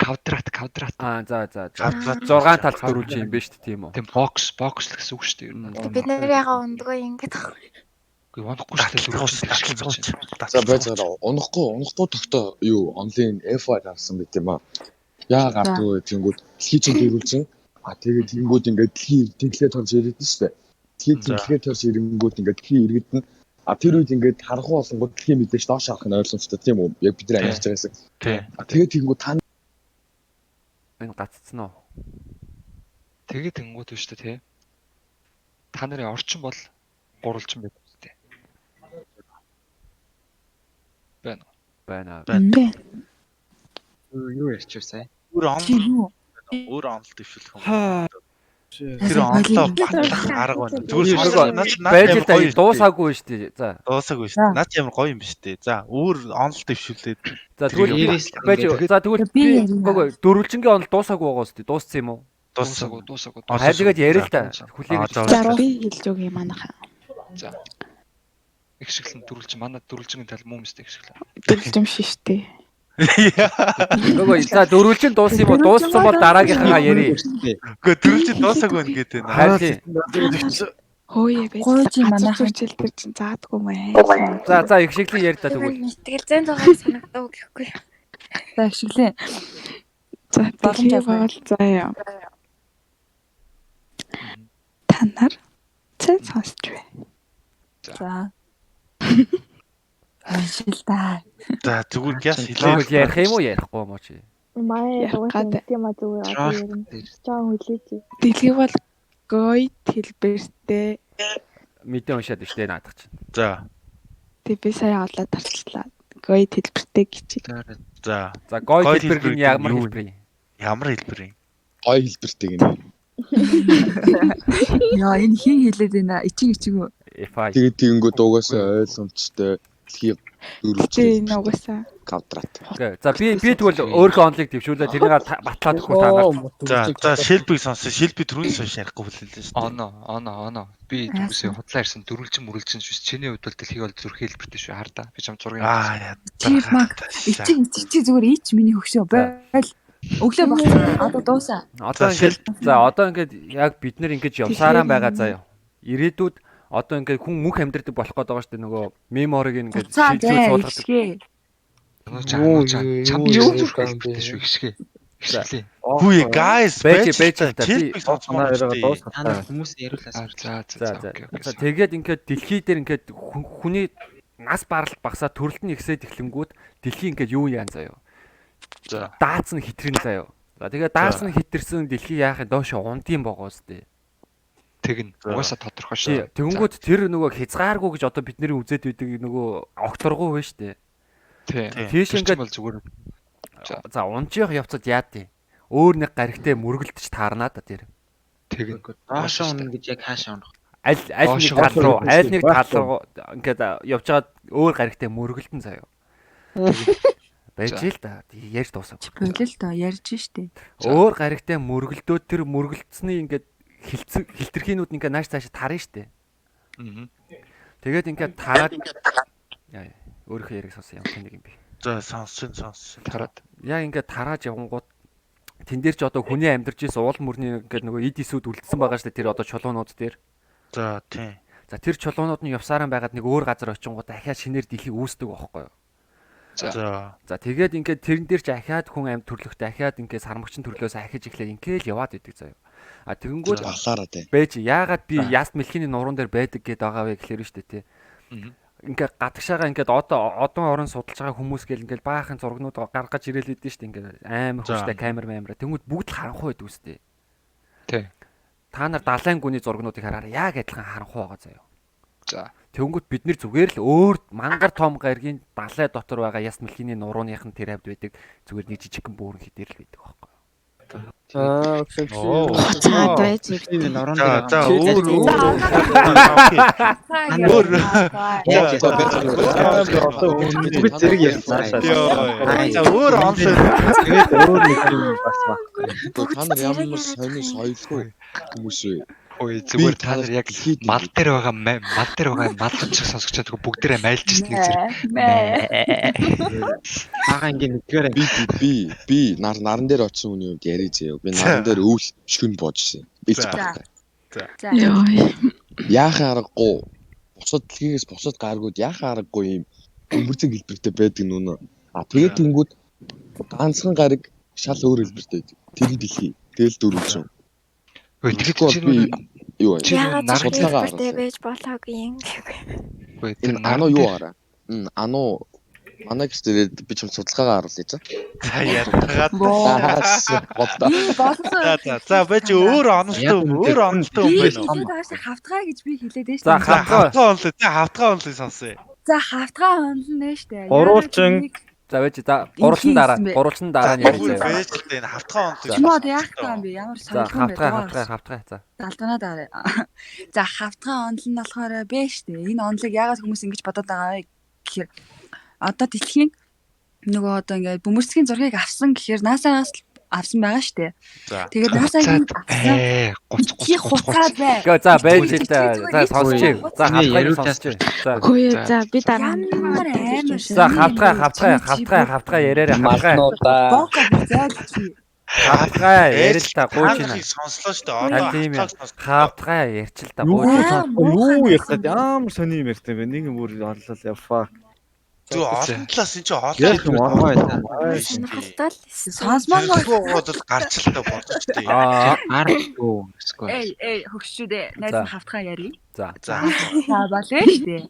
Квадрат, квадрат. Аа за за. 6 талд дөрвөлжин юм биш үү тийм үү? Тийм бокс, бокс л гэсэн үг шүү дээ ер нь. Бид нэр ягаа ундгүй ингээд байхгүй. Үгүй унахгүй шүү дээ дөрвөлжин. За байж байгаа. Унахгүй, унахгүй тогтоо юу онлайн FI гарсан байт юм аа. Яа гардгүй тэнгүүд дэлхий чинь дөрвөлжин. А тэгээд тэнгүүд ингээд дэлхий тэнхлээ торж ирээд нь шүү дээ. Дэлхий тэнхлээ торж ирэнгүүт ингээд дэлхий иргэдэн. А тэр үед ингээд харахгүй болонгууд дэлхий мэдээж доош харах нь ойлгомжтой тийм үү? Яг бид нар амьдарч байгаа гэсэн. Тийм. А тэгээд тэнгүүд та энэ гаццсан уу? Тэгээд тэнгүүд биш үү те. Та нарын орчин бол гурвалжин байдаг үү те. Байна уу? Байна. Байна. Юу ярьчих вэ сая? Өөр онол өөр онол дэвшүүлэх юм. Тэр онолоо батлах арга байна. Зүгээр сонсоо байж л да дуусаагүй шүү дээ. За. Дуусаагүй шүү дээ. Наад чи ямар гоё юм биш үү? За өөр онол дэвшүүлээд. За тэгвэл байж за тэгвэл би үгүй дөрвөлжингийн онол дуусаагүй байгаа шүү дээ. Дууссан юм уу? Дуусаагүй, дуусаагүй. Хайжгаад яриа л та. Хүлээгэж. За би хэлж өгье манайхаа. За. Их шиглэн дөрвөлжин манай дөрвөлжингийн тал муу мэт их шиглэн. Дөрвөлжин биш шүү дээ. Үгүй за дөрвөлжин дууссан юм уу? Дууссан бол дараагийнхаа ярья. Үгүй дөрвөлжин дуусаагүй нэ гэдэг байна. Хөөе байж. Гуйж манайхан хичээл төр чинь заадгүй мэ. За за их шиглэн ярья та тэгвэл. Сэтгэл зүйн зугаар санагдав гэхгүй. За их шиглэн. За боломж бол за яа. Та нар цай сонсч бай. За. Уншил та. За зүгээр гяс хэлээ. Ярих юм уу ярихгүй юм уу чи? Маа угаасаа юм а зүгээр одоо ярина. Жаа хүлээж. Дэлхий бол гоё хэлбэртэй. Мэдээ уншаад штэ наадах чинь. За. Тэг би сая олоод тарчлаа. Гоё хэлбэртэй гэж. За. За гоё хэлбэр нь ямар хэлбэр юм? Ямар хэлбэр юм? Гоё хэлбэртэй гинэ. Яа энэ хин хэлээд байна? Ичиг ичиг үү? FI. Тэгээд тэгэнгүүт угаасаа ойлгомжтой дэлхий дөрвөлжин энэ угаасаа квадрат. За би тэгвэл өөрийнхөө онлыг дэвшүүлээ тэрнийг батлаад өгөх та нарт. За за шилбиг сонссон. Шилби түрүүн сонш ярихгүй хүлээлээ шүү дээ. Оно оно оно. Би зүгсээ худлаа ирсэн дөрвөлжин мөрөлжин биш. Чиний хувьд бол дэлхийг бол зүрх хэлбэртэй шүү. Хар да. Би чам зургийг аа Чи маг ичиг ичиг чи зүгээр ич миний хөгшөө байл. Өглөө багцсан. Одоо дуусаа. Одоо ингээд за одоо ингээд яг бид нэр ингэж явсараа байгаа заяа. Ирээдүйд одоо ингээд хүн мөнх амьдрдаг болох гээд байгаа шүү дээ нөгөө мемориг ингээд шилжүүл суулгадаг. Чам ч зүрх хэлбэртэй шүү ихшгэ. Ихшгэлээ. Хүү guys байж байж та би сонсомоор байна. Та нар хүмүүс яриулаа. За за за. За тэгээд ингээд дэлхий дээр ингээд хүний нас баралт багасаа төрөлт нь ихсээд эхлэнгүүт дэлхий ингээд юу яан заяа. За даацсан хитрэн заяа. За тэгээд даацсан хитэрсэн дэлхий яахын доош ундын богоос дээ. Тэгнь. Угаасаа тодорхой шүү. Тэгэнгүүт тэр нөгөө хязгааргүй гэж одоо бидний үзээд байдаг нөгөө огторгуу байна шүү дээ. Тий. Тийш ингээд бол зүгээр за унжих явцад яад юм. Өөр нэг гаригтай мөргөлдөж таарнаа да тэр. Тэгнь. Доошоо унах гэж яг хаашаа унах? Аль аль нэг тал руу, аль нэг тал руу ингээд явж байгаад өөр гаригтай мөргөлдөн заяа. Байж л да. Ярьж дуусаагүй. Болол доо ярьж штэ. Өөр гаригтай мөргөлдөөд тэр мөргөлдсөний ингээд хилтерхийнүүд ингээд нааш цааш тарна штэ. Тэгээд ингээд тараад яа өөрийнхөө яриг сонссон юм тэнэг юм би. За сонссон сонссон. Тараад. Яг ингээд тарааж явангууд тэн дээр ч одоо хүний амьдарч исэн уул мөрний ингээд нөгөө эд эсүүд үлдсэн байгаа штэ тэр одоо чулуунууд дээр. За тийм. За тэр чулуунууд нь явсараа байгаад нэг өөр газар очингууд дахиад шинээр дэлхий үүсдэг байхгүй юу? За. За тэгээд ингээд тэрэн дээр ч ахиад хүн амьд төрлөх дахиад ингээд сармагчин төрлөөс ахиж эхлээд ингээд л яваад идэг заяа. А тэгэнгүүт Балаараа тий. байж яагаад би яст мэлхийн нуруунд дээр байдаг гэд байгаа вэ гэхлээр нь шүү дээ тий. Ингээд гадагшаага ингээд одоо орон судалж байгаа хүмүүс гэл ингээд баахан зургнууд гаргаж ирээл идэв шүү дээ ингээд амар хүчтэй камер мамера. Тэнгүүд бүгд л харанхуй байдаг үстэй. Тий. Та нар далайн гүний зургнуудыг хараараа яг адилхан харанхуй байгаа заяа. За. Тэнгүүд бид нэр зүгээр л өөр мангар том гаргийн далай дотор байгаа яс мэлхийний нурууных нь тэр хавьд байдаг зүгээр нэг жижигхэн бөөрн хідэр л байдаг байхгүй. Аа, окей. Хуцаад байж Энэ нуруунд За дээр за өөр өөр. Өөр. Бүгд зэрэг ярьсан. За өөр онлайн. Тэгээд өөр нэг юм бас байхгүй. Та нар ямар сонир соёлгүй хүмүүс вэ? Ой зүгээр та нар яг мал дээр байгаа мал дээр байгаа мал шиг сонсогч байгаа бүгдээрээ майлж ирсэн нэг зэрэг. Бага ингийн нэгдүгээр Би би би нар наран дээр очсон хүний хувьд яриа заяа. Би наран дээр өвөл шүн боожсэн. Би ч багтай. За. Йоо. Яахан аргагүй бусад дэлхийгээс бусад гаргууд яахан аргагүй юм өмөрзөг хэлбэртэй байдаг нүнэ. А тэгээд тэнгүүд ганцхан гариг шал өөр хэлбэртэй байдаг. Тэр нь дэлхий. Тэгэл дөрвөлжин. Ой тэгээд Тэгэхгүй чи бол би юу вэ? чи Яагаад наран судалгаагаа хэлбэртэй харуулсан. байж болоогүй юм гэхгүй. Үгүй тэр Энэ наран ануу юу дээр хараа? Энэ ануу манай гэрт ирээд би чам судалгаагаа харуулъя за. За ятгаад. Бодлоо. Би болсон. За за за байж өөр онолтой өөр онолтой хүн Би байна уу? хэлээд байгаа шүү хавтгай гэж би хэлээд байна За шүү. За хавтгай. хавтгай онлоо. За хавтгай онлыг сонсъё. За хавтгай онол нэ штэ. Гурвалжин. За байж за гурвалжин дараа гурвалжин дараа нь За яриа бүр заяа. байж л да энэ хавтгай онлыг. Чим одоо яах гэдэг юм бэ? Ямар За сонирхол юм бэ? хавтгай хавтгай хавтгай за. Залданаа дараа. За хавтгай онол нь болохоор бэ штэ. Энэ онолыг яагаад хүмүүс ингэж бодоод байгаа вэ гэхээр одоо дэлхийн нөгөө одоо ингээд бөмбөрцгийн зургийг авсан гэхээр NASA-гаас л авсан байгаа штэ. За. Тэгээд NASA-гийн авсан ээ 30 дэлхийн 30 30 хуцаад бай. Гэ за байж л да. За сонсчих. За хавтгайг сонсчих. За. Хөөе за би дараа нь Ямар амар За хавтгай хавтгай хавтгай хавтгай яриараа хавтгай. Боко би зайлчих. Хавтгай ярил та Та гуйж нарыг байна. сонслоо шүү дээ. Тань Одоо тийм юм. хавтгайг сонслоо. Хавтгай ярьчил та Юу гуйж байна. юу ярих гэдэг ямар сони юм ярьтай бэ? Нэг юм бүр орлол яа fuck. Зүг олон талаас энэ чинь олон Ярих юм оргоо байна. Сонирхолтой л Сонсмоор Сонирхолтой бол гарч л та бодож тээ. Аа Аргагүй гэсгүй. Эй эй хөгшчүүдээ найз За. нь хавтгай ярив. За. За. За болоо штэ.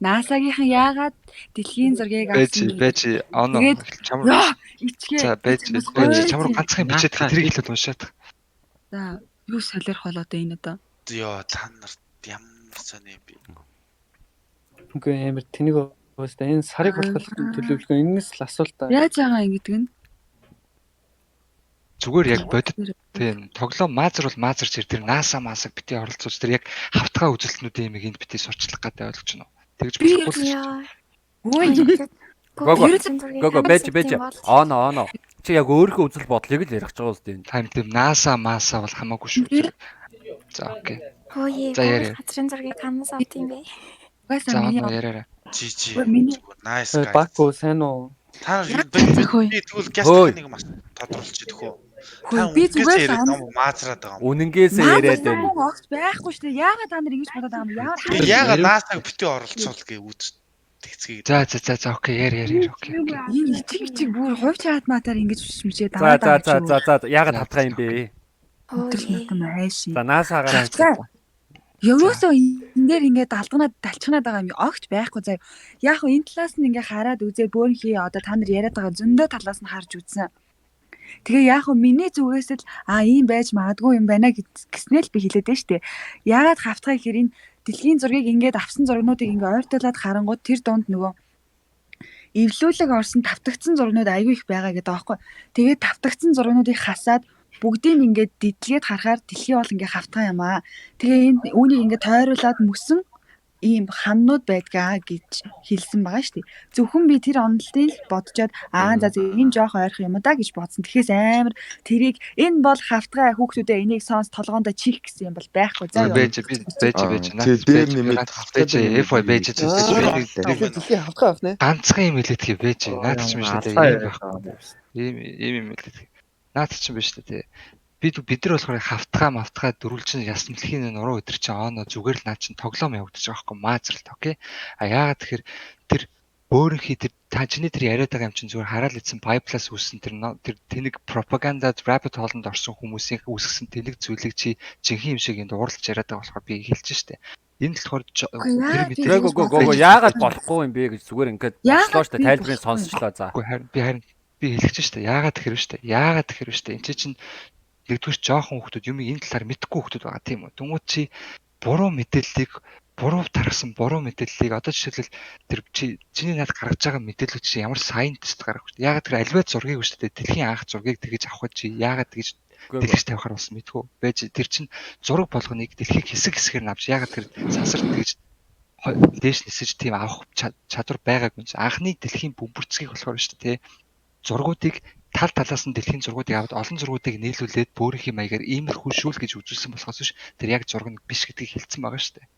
NASA-гийнхан яагаад дэлхийн зургийг Байж авсан байж оно Тэгээд чамар Яа ичгээ. за байж байж чамар ганцхан бичээд тэрийг хэлээд уншаад. За юу солиорх бол одоо энэ одоо. Йоо та нарт ямар сони юм бэ? Үгүй амар тэнэг уустай энэ сарыг болох төлөвлөгөө энэс л асуулт аа. Яаж байгаа юм гэдэг нь Зүгээр яг бодит тийм тоглоом маазар бол маазар чир тэр NASA масаг бити оролцуулж тэр яг хавтгай үзэлтнүүдийн юм энд бити сурчлах гэдэг ойлгож байна уу? Тэгж болохгүй л шүү. Ой Гого. Гого байж байж. Оно оно. Чи яг өөрийнхөө үзэл бодлыг л ярих гэж байгаа үстэй. Тайм тийм NASA маса бол хамаагүй шүү. За окей. Хөөе. За яриа. Газрын зургийг ханаас авд юм бэ? Угаасаа За миний оно яриараа. Чи чи. Миний Nice guys. Баку сайн уу? Та нар би тэгвэл гяс нэг маш тодруулчих төхөө. Та би зүгээр л яриад ном маазраад байгаа юм. Үнэнгээсээ яриад байна. Огт байхгүй шүү дээ. Яагаад та нар ингэж бодоод байгаа юм? Яагаад Яагаад NASA-г битгий оролцуул гэ үз тэгцгийг. За за за за окей яри яри яри окей. Энэ ичиг ичиг бүр хувь чатматаар ингэж мчээ За даваад за за за за яагаад хавтгай юм бэ? Өдрөл нутан айшин. За NASA-гаа. Ерөөсөө энэ дээр ингээд алдганаад талчганаад байгаа юм огт байхгүй заяа. Яг хөө энэ талаас нь ингээ хараад үзээ бөөнхий одоо та нар яриад байгаа зөндөө талаас нь харж үзсэн. Тэгээ яг хөө миний зүгээс л а ийм байж магадгүй юм байна гэснээр л би хэлээд байна штэ. Яагаад хавтгай гэхээр энэ дэлхийн зургийг ингээд авсан зургнуудыг ингээ ойртуулад харангууд тэр дунд нөгөө эвлүүлэг орсон тавтагдсан зургнууд айгүй их байгаа гэдэг аахгүй. Тэгээд тавтагдсан зургнуудыг хасаад бүгдийг ингээд дидлгээд харахаар дэлхий бол ингээ хавтган юм аа. Тэгээ энэ үүнийг ингээ тойруулаад мөсөн ийм ханнууд байдгаа гэж хэлсэн байгаа шүү дээ. Зөвхөн би тэр онолтыг л бодцоод аа за энэ жоох ойрхон юм да гэж бодсон. Тэгэхээс амар тэрийг энэ бол хавтгай хүүхдүүдээ энийг сонс толгоондоо чих гэсэн юм бол байхгүй заа юу. Бэж би бэж бэж наад дээр нэмээд хавтгай FY бэж дэлхий хавтгай авна. Ганцхан юм хэлээдхий бэж наад ч юм шүү дээ. Ийм ийм юм хэлээдхий. Наад ч юм биш үү те. Бид нар болохоор хавтгаа мавтгаа дөрвөлжин яс мэлхийн нуруу өдр чинь ооноо зүгээр л наад чинь тоглоом явагдаж байгаа байхгүй маазралт окей. А яагаад тэгэхээр тэр бөөрөнхий тэр та чиний тэр яриад байгаа юм чинь зүгээр хараал идсэн pipeline үүссэн тэр тэр тэнэг пропагандад rabbit hole-нд орсон хүмүүсийн үүсгэсэн тэнэг зүйлийг чи жинхэнэ юм шиг энд уурлаж яриад байгаа болохоор би хэлж штэ. Энэ болохоор тэр мэдээ гоо яагаад болохгүй юм бэ гэж зүгээр ингээд болчлоо штэ тайлбарыг сонсчлоо за. Үгүй харин би харин би хэлж штэ. Яагаад тэгэхээр штэ. Яагаад тэгэхээр штэ. Энд чинь нэгдүгээр жоохон хүүхдүүд юм энэ талаар мэдэхгүй хүүхдүүд байгаа тийм үү. Тэнгүүд чи буруу мэдээллийг буруу тархсан буруу мэдээллийг одоо жишээлбэл тэр чи чиний над гаргаж байгаа мэдээлэл чи ямар scientist гаргах вэ? Яагаад тэр альва зургийг үү дээ. Дэлхийн анх зургийг тэгэж авах чи яагаад тэгэж дэлгэж тавихаар болсон мэдгүй. Байж тэр чин зураг болгоныг дэлхийг хэсэг хэсгээр нь авч яагаад тэр сансарт тэгэж дээш нисэж тийм авах чадвар байгаагүй. Анхны дэлхийн бөмбөрцгийг болохоор шүү дээ. Зургуудыг тал талаас нь дэлхийн зургуудыг аваад олон зургуудыг нийлүүлээд бөөрийнхий маягаар иймэрхүү шүүл гэж үзүүлсэн болохоос биш тэр яг зураг нь биш гэдгийг хэлсэн байгаа шүү дээ.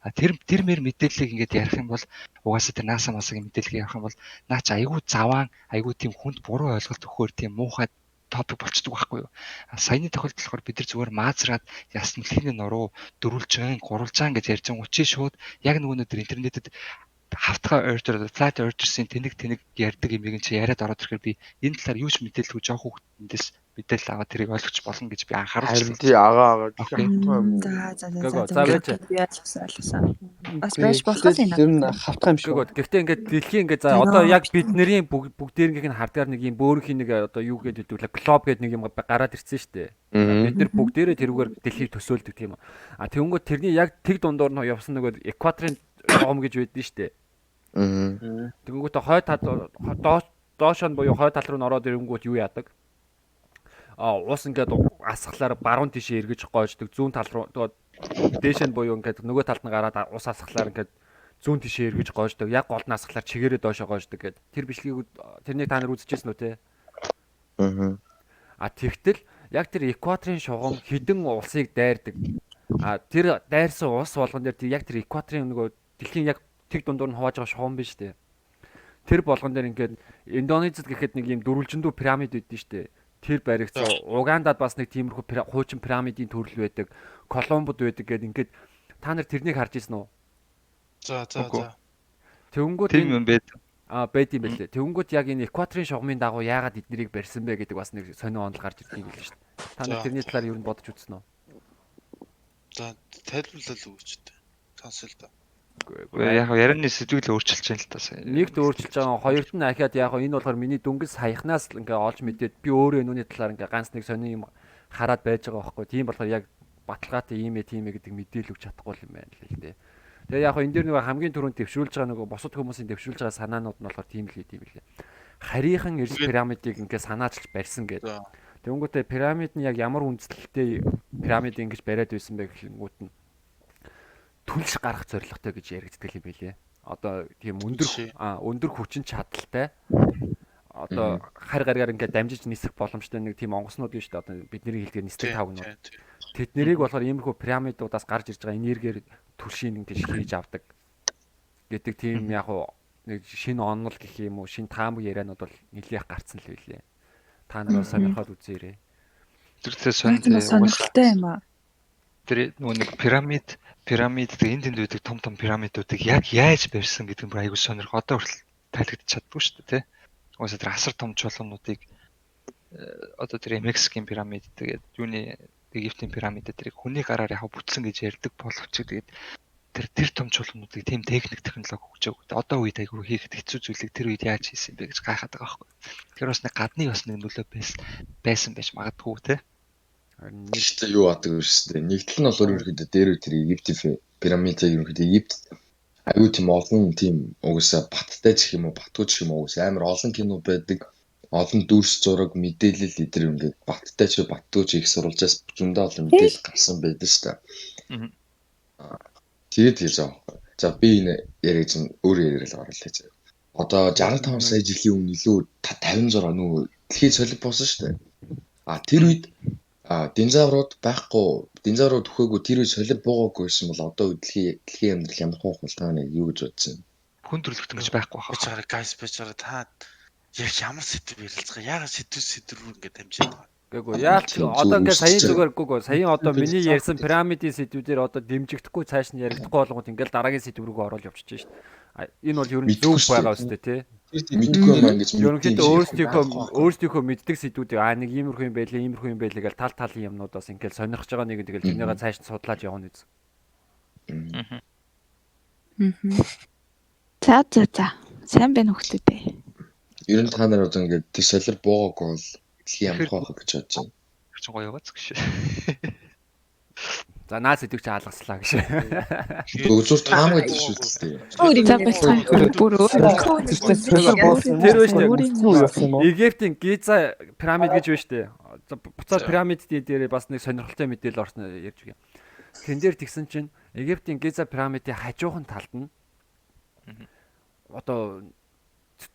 А тэр мэр мэдээллийг ингээд ярих юм бол угаасаа тэр NASA масагийн мэдээллийг ярих юм бол наа чи айгүй заваан айгүй тийм хүнд буруу ойлголт өгөхөөр тийм муухай топик болчдөг байхгүй юу. А саяны тохиолдолд болохоор бид нар зүгээр маазраад яс мэлхийн нуруу дөрвөлжин гурвалжаан гэж ярьж байгаа учир шууд яг нөгөө нэг интернетэд хавтгай earther flat earthers-ийн тэнэг тэнэг ярьдаг юмыг чи яриад ороод ирэхээр би энэ талаар юу ч мэдээлэлгүй жоох хүүхдэндээс мэдээлэл аваад тэрийг ойлгож болно гэж би анхааруулж байна. Харин тий агаа агаа. За за за за. Би ойлгосон. Бас байж болох юм. Тэр нь хавтгай юм шиг. Гэхдээ ингээд дэлхийн ингээд за одоо яг бидний бүгдээрнийх нь хардгаар нэг юм бөөрхийн нэг одоо юу гэдэг вэ? Глоб гэдэг нэг юм гараад ирсэн шүү дээ. Бид нар бүгдээрээ тэрүүгээр дэлхийг төсөөлдөг тийм үү. А тэгэнгүүт тэрний яг тэг дундуур нь явсан нөгөө экваторын шугам гэж байдсан шүү дээ. Тэгэнгүүт хой тал доошоо нь буюу хой тал руу н ороод ирэнгүүт юу яадаг? А ус ингээд асхлаар баруун тишээ эргэж гойждаг, зүүн тал руу дээш нь буюу ингээд нөгөө талд нь гараад ус асхлаар ингээд зүүн тишээ эргэж гойждаг, яг гол нь асхлаар чигээрээ доошоо гойждаг гэд. Тэр бичлэгийг тэрнийг та нар үзчихсэн үү те? А тэгтэл яг тэр экваторын шугам хідэн улсыг дайрдаг. А тэр дайрсан улс болгон дээр яг тэр экваторын нөгөө дэлхийн яг тэг дундуур нь хувааж байгаа шугам биш үү? Тэр болгон дээр ингээд Индонезид гэхэд нэг юм дөрвөлжиндүү пирамид байдсан шүү дээ. Тэр баригдсан. Угандад бас нэг тиймэрхүү хуучин пирамидын төрөл байдаг. Колумбод байдаг гэдэг ингээд та нар тэрнийг харж ирсэн үү? За за за. Тэнгүүд тийм юм байд. А байд юм байлээ. Тэнгүүд яг энэ экваторын шугамын дагуу яагаад эднэрийг барьсан бэ гэдэг бас нэг сонин онол гарч ирдэг юм билээ шүү дээ. Та нар тэрний талаар юу н бодож үзсэн үү? За тайлбарлал өгөөч дээ. Сонсё л да. Яг ярианы сэдвийг л өөрчилж байна л та. Нэгт өөрчилж байгаа. Хоёрт нь ахиад яг энэ болохоор миний дөнгөж саяхнаас л ингээ олж мэдээд би өөрөө энүүний талаар ингээ ганц нэг сонин юм хараад байж байгаа байхгүй. Тийм болохоор яг баталгаатай ийм ээ тийм ээ гэдэг мэдээлэл өгч чадахгүй юм байна л дээ. Тэгээ яг энэ дээр нөгөө хамгийн түрүүнд дэвшүүлж байгаа нөгөө бусад хүмүүсийн дэвшүүлж байгаа санаанууд нь болохоор тийм л юм лээ. Харийнхан эрс пирамидыг ингээ санаачилж барьсан гэдэг. Тэнгүүтээ пирамид нь яг ямар үндслэлтэй пирамид ингэж бариад байсан бэ гэхлэнгүүт нь түлш гарах зорилготой гэж яригддаг юм билээ. Одоо тийм өндөр хүчин чадалтай одоо хар гаргаар ингээд дамжиж нисэх боломжтой нэг тийм онгоцнууд биш үү? Одоо бидний хэлдгээр нисдэг тавгнууд. Тэднэрийг болохоор иймэрхүү пирамидуудаас гарч ирж байгаа энергиэр түлшийг ингэж хийж авдаг гэдэг тийм яг нэг шинэ онол гэх юм уу, шинэ таамаг ярианууд бол нэлээх гарцсан л билээ. Та нар бас сонирхоод үзээрэй. Тэр сонирхолтой юм аа. Тэр нөгөө нэг пирамид гэдэг энэ тэнд байдаг том том пирамидуудыг яг яаж барьсан гэдэг нь бүр айгүй сонирх. Одоо хүртэл тайлэгдэж чаддгүй шүү дээ, тэ. Угаасаа тэр асар том чулуунуудыг одоо тэр Мексикийн пирамид тэгээд юуны Египтийн пирамид тэрийг хүний гараар яг бүтсэн гэж ярьдаг боловч тэгээд тэр том чулуунуудыг тийм техник технологи хөгжөөг. Одоо үед айгүй хийхэд хэцүү зүйлийг тэр үед яаж хийсэн бэ гэж гайхаад байгаа байхгүй. Тэгэхээр бас нэг гадны бас нэг нөлөө байсан байж магадгүй, тэ. Гэхдээ юу адаг вэ шүү дээ. Нэгтэл нь болохоор ерөнхийдөө дээр үе тэр Египтийн пирамидыг ерөнхийдөө Египт Айгүй тийм олон тийм угаасаа баттай ч гэх юм уу, батгүй ч гэх юм уу угаасаа амар олон кино байдаг. Олон дүрс зураг, мэдээлэл эдэр ингээд баттай ч батгүй ч их сурвалжаас зөндөө олон мэдээлэл гарсан байдаг шүү дээ. Тэгээд хэлж байгаа байхгүй. За би энэ яриаг чинь өөр яриаг л оруулъя заяа. Одоо 65 сая жилийн өмнө илүү 56 нүү дэлхийд солир буусан шүү дээ. А тэр үед динозаврууд байхгүй, динозаврууд үхээгүй тэр үед солир буугаагүй байсан бол одоо дэлхийн амьдрал ямар хөө бол та нэг юу гэж бодсон юм? Хүн төрөлхтөн гэж байхгүй хаа. Бичаарай guys бичаарай та яг ямар сэдв ярилцгаа? Яагаад сэдв рүү ингэ дамжаад байгаа? Гээгүй яалч одоо ингээ саяын зүгээр гүгөө саяын одоо миний ярьсан пирамидын сэдвүүдээр одоо дэмжигдэхгүй цааш нь яригдахгүй болгоод ингээл дараагийн сэдв рүүгээ ороод явчихж шít. Энэ бол ер нь зөв байгаа үстэй тий. Мэдгүй юм ингэж ерөнхийдөө өөрсдийнхөө мэддэг сэдвүүдийг нэг иймэрхүү юм байлээ, иймэрхүү юм байлээ гэл тал талын юмнуудаас ингээл сонирхож байгаа нэг тэгэл тэрнийгээ цааш нь судлааж явна үз. За за за. Сайн байна хүүхдүүдээ. Ер нь та нар одоо ингээд тэр солир буугаагүй бол дэлхийн ямар хоо гэж бодож байна. Чи гоё яваац гэж. За наа сэдвийг чи алгаслаа гэж. Зүгээр таамаг шүү дээ. За болцгоо бүр өөр. Тэр биш үү? Египтийн Гиза пирамид гэж байна шүү дээ. За буцаад пирамидын дээр бас нэг сонирхолтой мэдээлэл орсон ярьж өгье. Тэн дээр тэгсэн чинь Египтийн Гиза пирамидын хажуухан талд нь одоо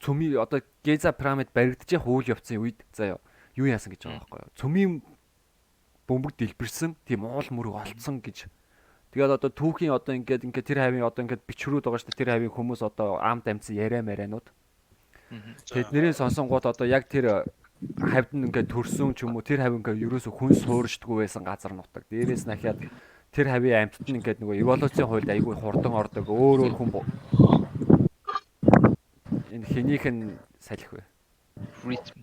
цөмийн одоо Гиза пирамид баригдчих үйл явцын үед заяа юу яасан гэж байгаа байхгүй юу? Цөмийн бөмбөг дэлбэрсэн тийм уул мөрөг олцсон гэж. Тэгээд одоо түүхийн одоо ингээд ингээд тэр хавийн одоо ингээд бичвэрүүд байгаа шүү дээ. Тэр хавийн хүмүүс одоо аамд амтсан яриа марианууд. Тэднэрийн сонсонгууд одоо яг тэр хавьд нь ингээд төрсөн ч юм уу тэр хав ингээд ерөөсө хүн суурьшдаггүй байсан газар нутаг. Дээрээс нь ахиад тэр хавийн амьтад нь ингээд нөгөө эволюцийн хуульд айгүй хурдан ордог. Өөр өөр хүн энэ хэнийх нь салхи вэ? Ритм.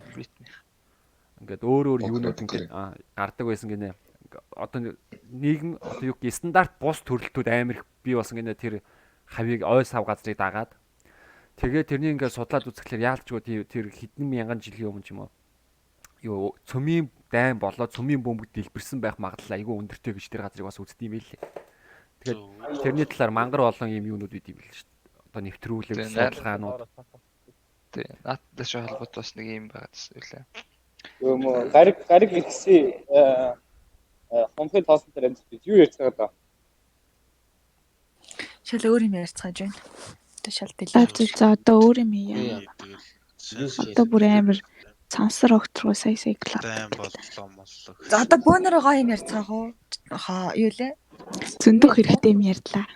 Ингээд өөр өөр юунууд ингээд гардаг байсан гинэ. Одоо нийгэм одоо юу гэх стандарт бус төрөлтүүд амар их бий болсон гинэ тэр хавийг ой сав газрыг дагаад. Тэгээ тэрний ингээд судлаад үзэхлээр яалтчгүй тэр хэдэн мянган жилийн өмнө ч юм уу юу цөмийн дайн болоо цөмийн бөмбөг дэлбэрсэн байх магадлал айгүй өндөртэй гэж тэр газрыг бас үздэг юм билээ. Тэгээд тэрний талаар мангар олон юм юунууд байд юм билээ шүү дээ. Одоо нэвтрүүлэг судалгаанууд. Тий. Наадтай ч холбоотой бас нэг юм байгаа гэсэн үлээ. Юм гариг ихсэн хонхын тоосон дээр амьд юу ярьцгаа даа. Шал өөр юм ярьцгааж байна. Одоо шал дэлээ. За одоо өөр юм яа. Одоо бүр амар сансар огтроо сая сая клуб. За одоо бөөнөрөө гоё юм ярьцгаах уу? Хаа юу лээ? Зөндөх хэрэгтэй юм ярьлаа.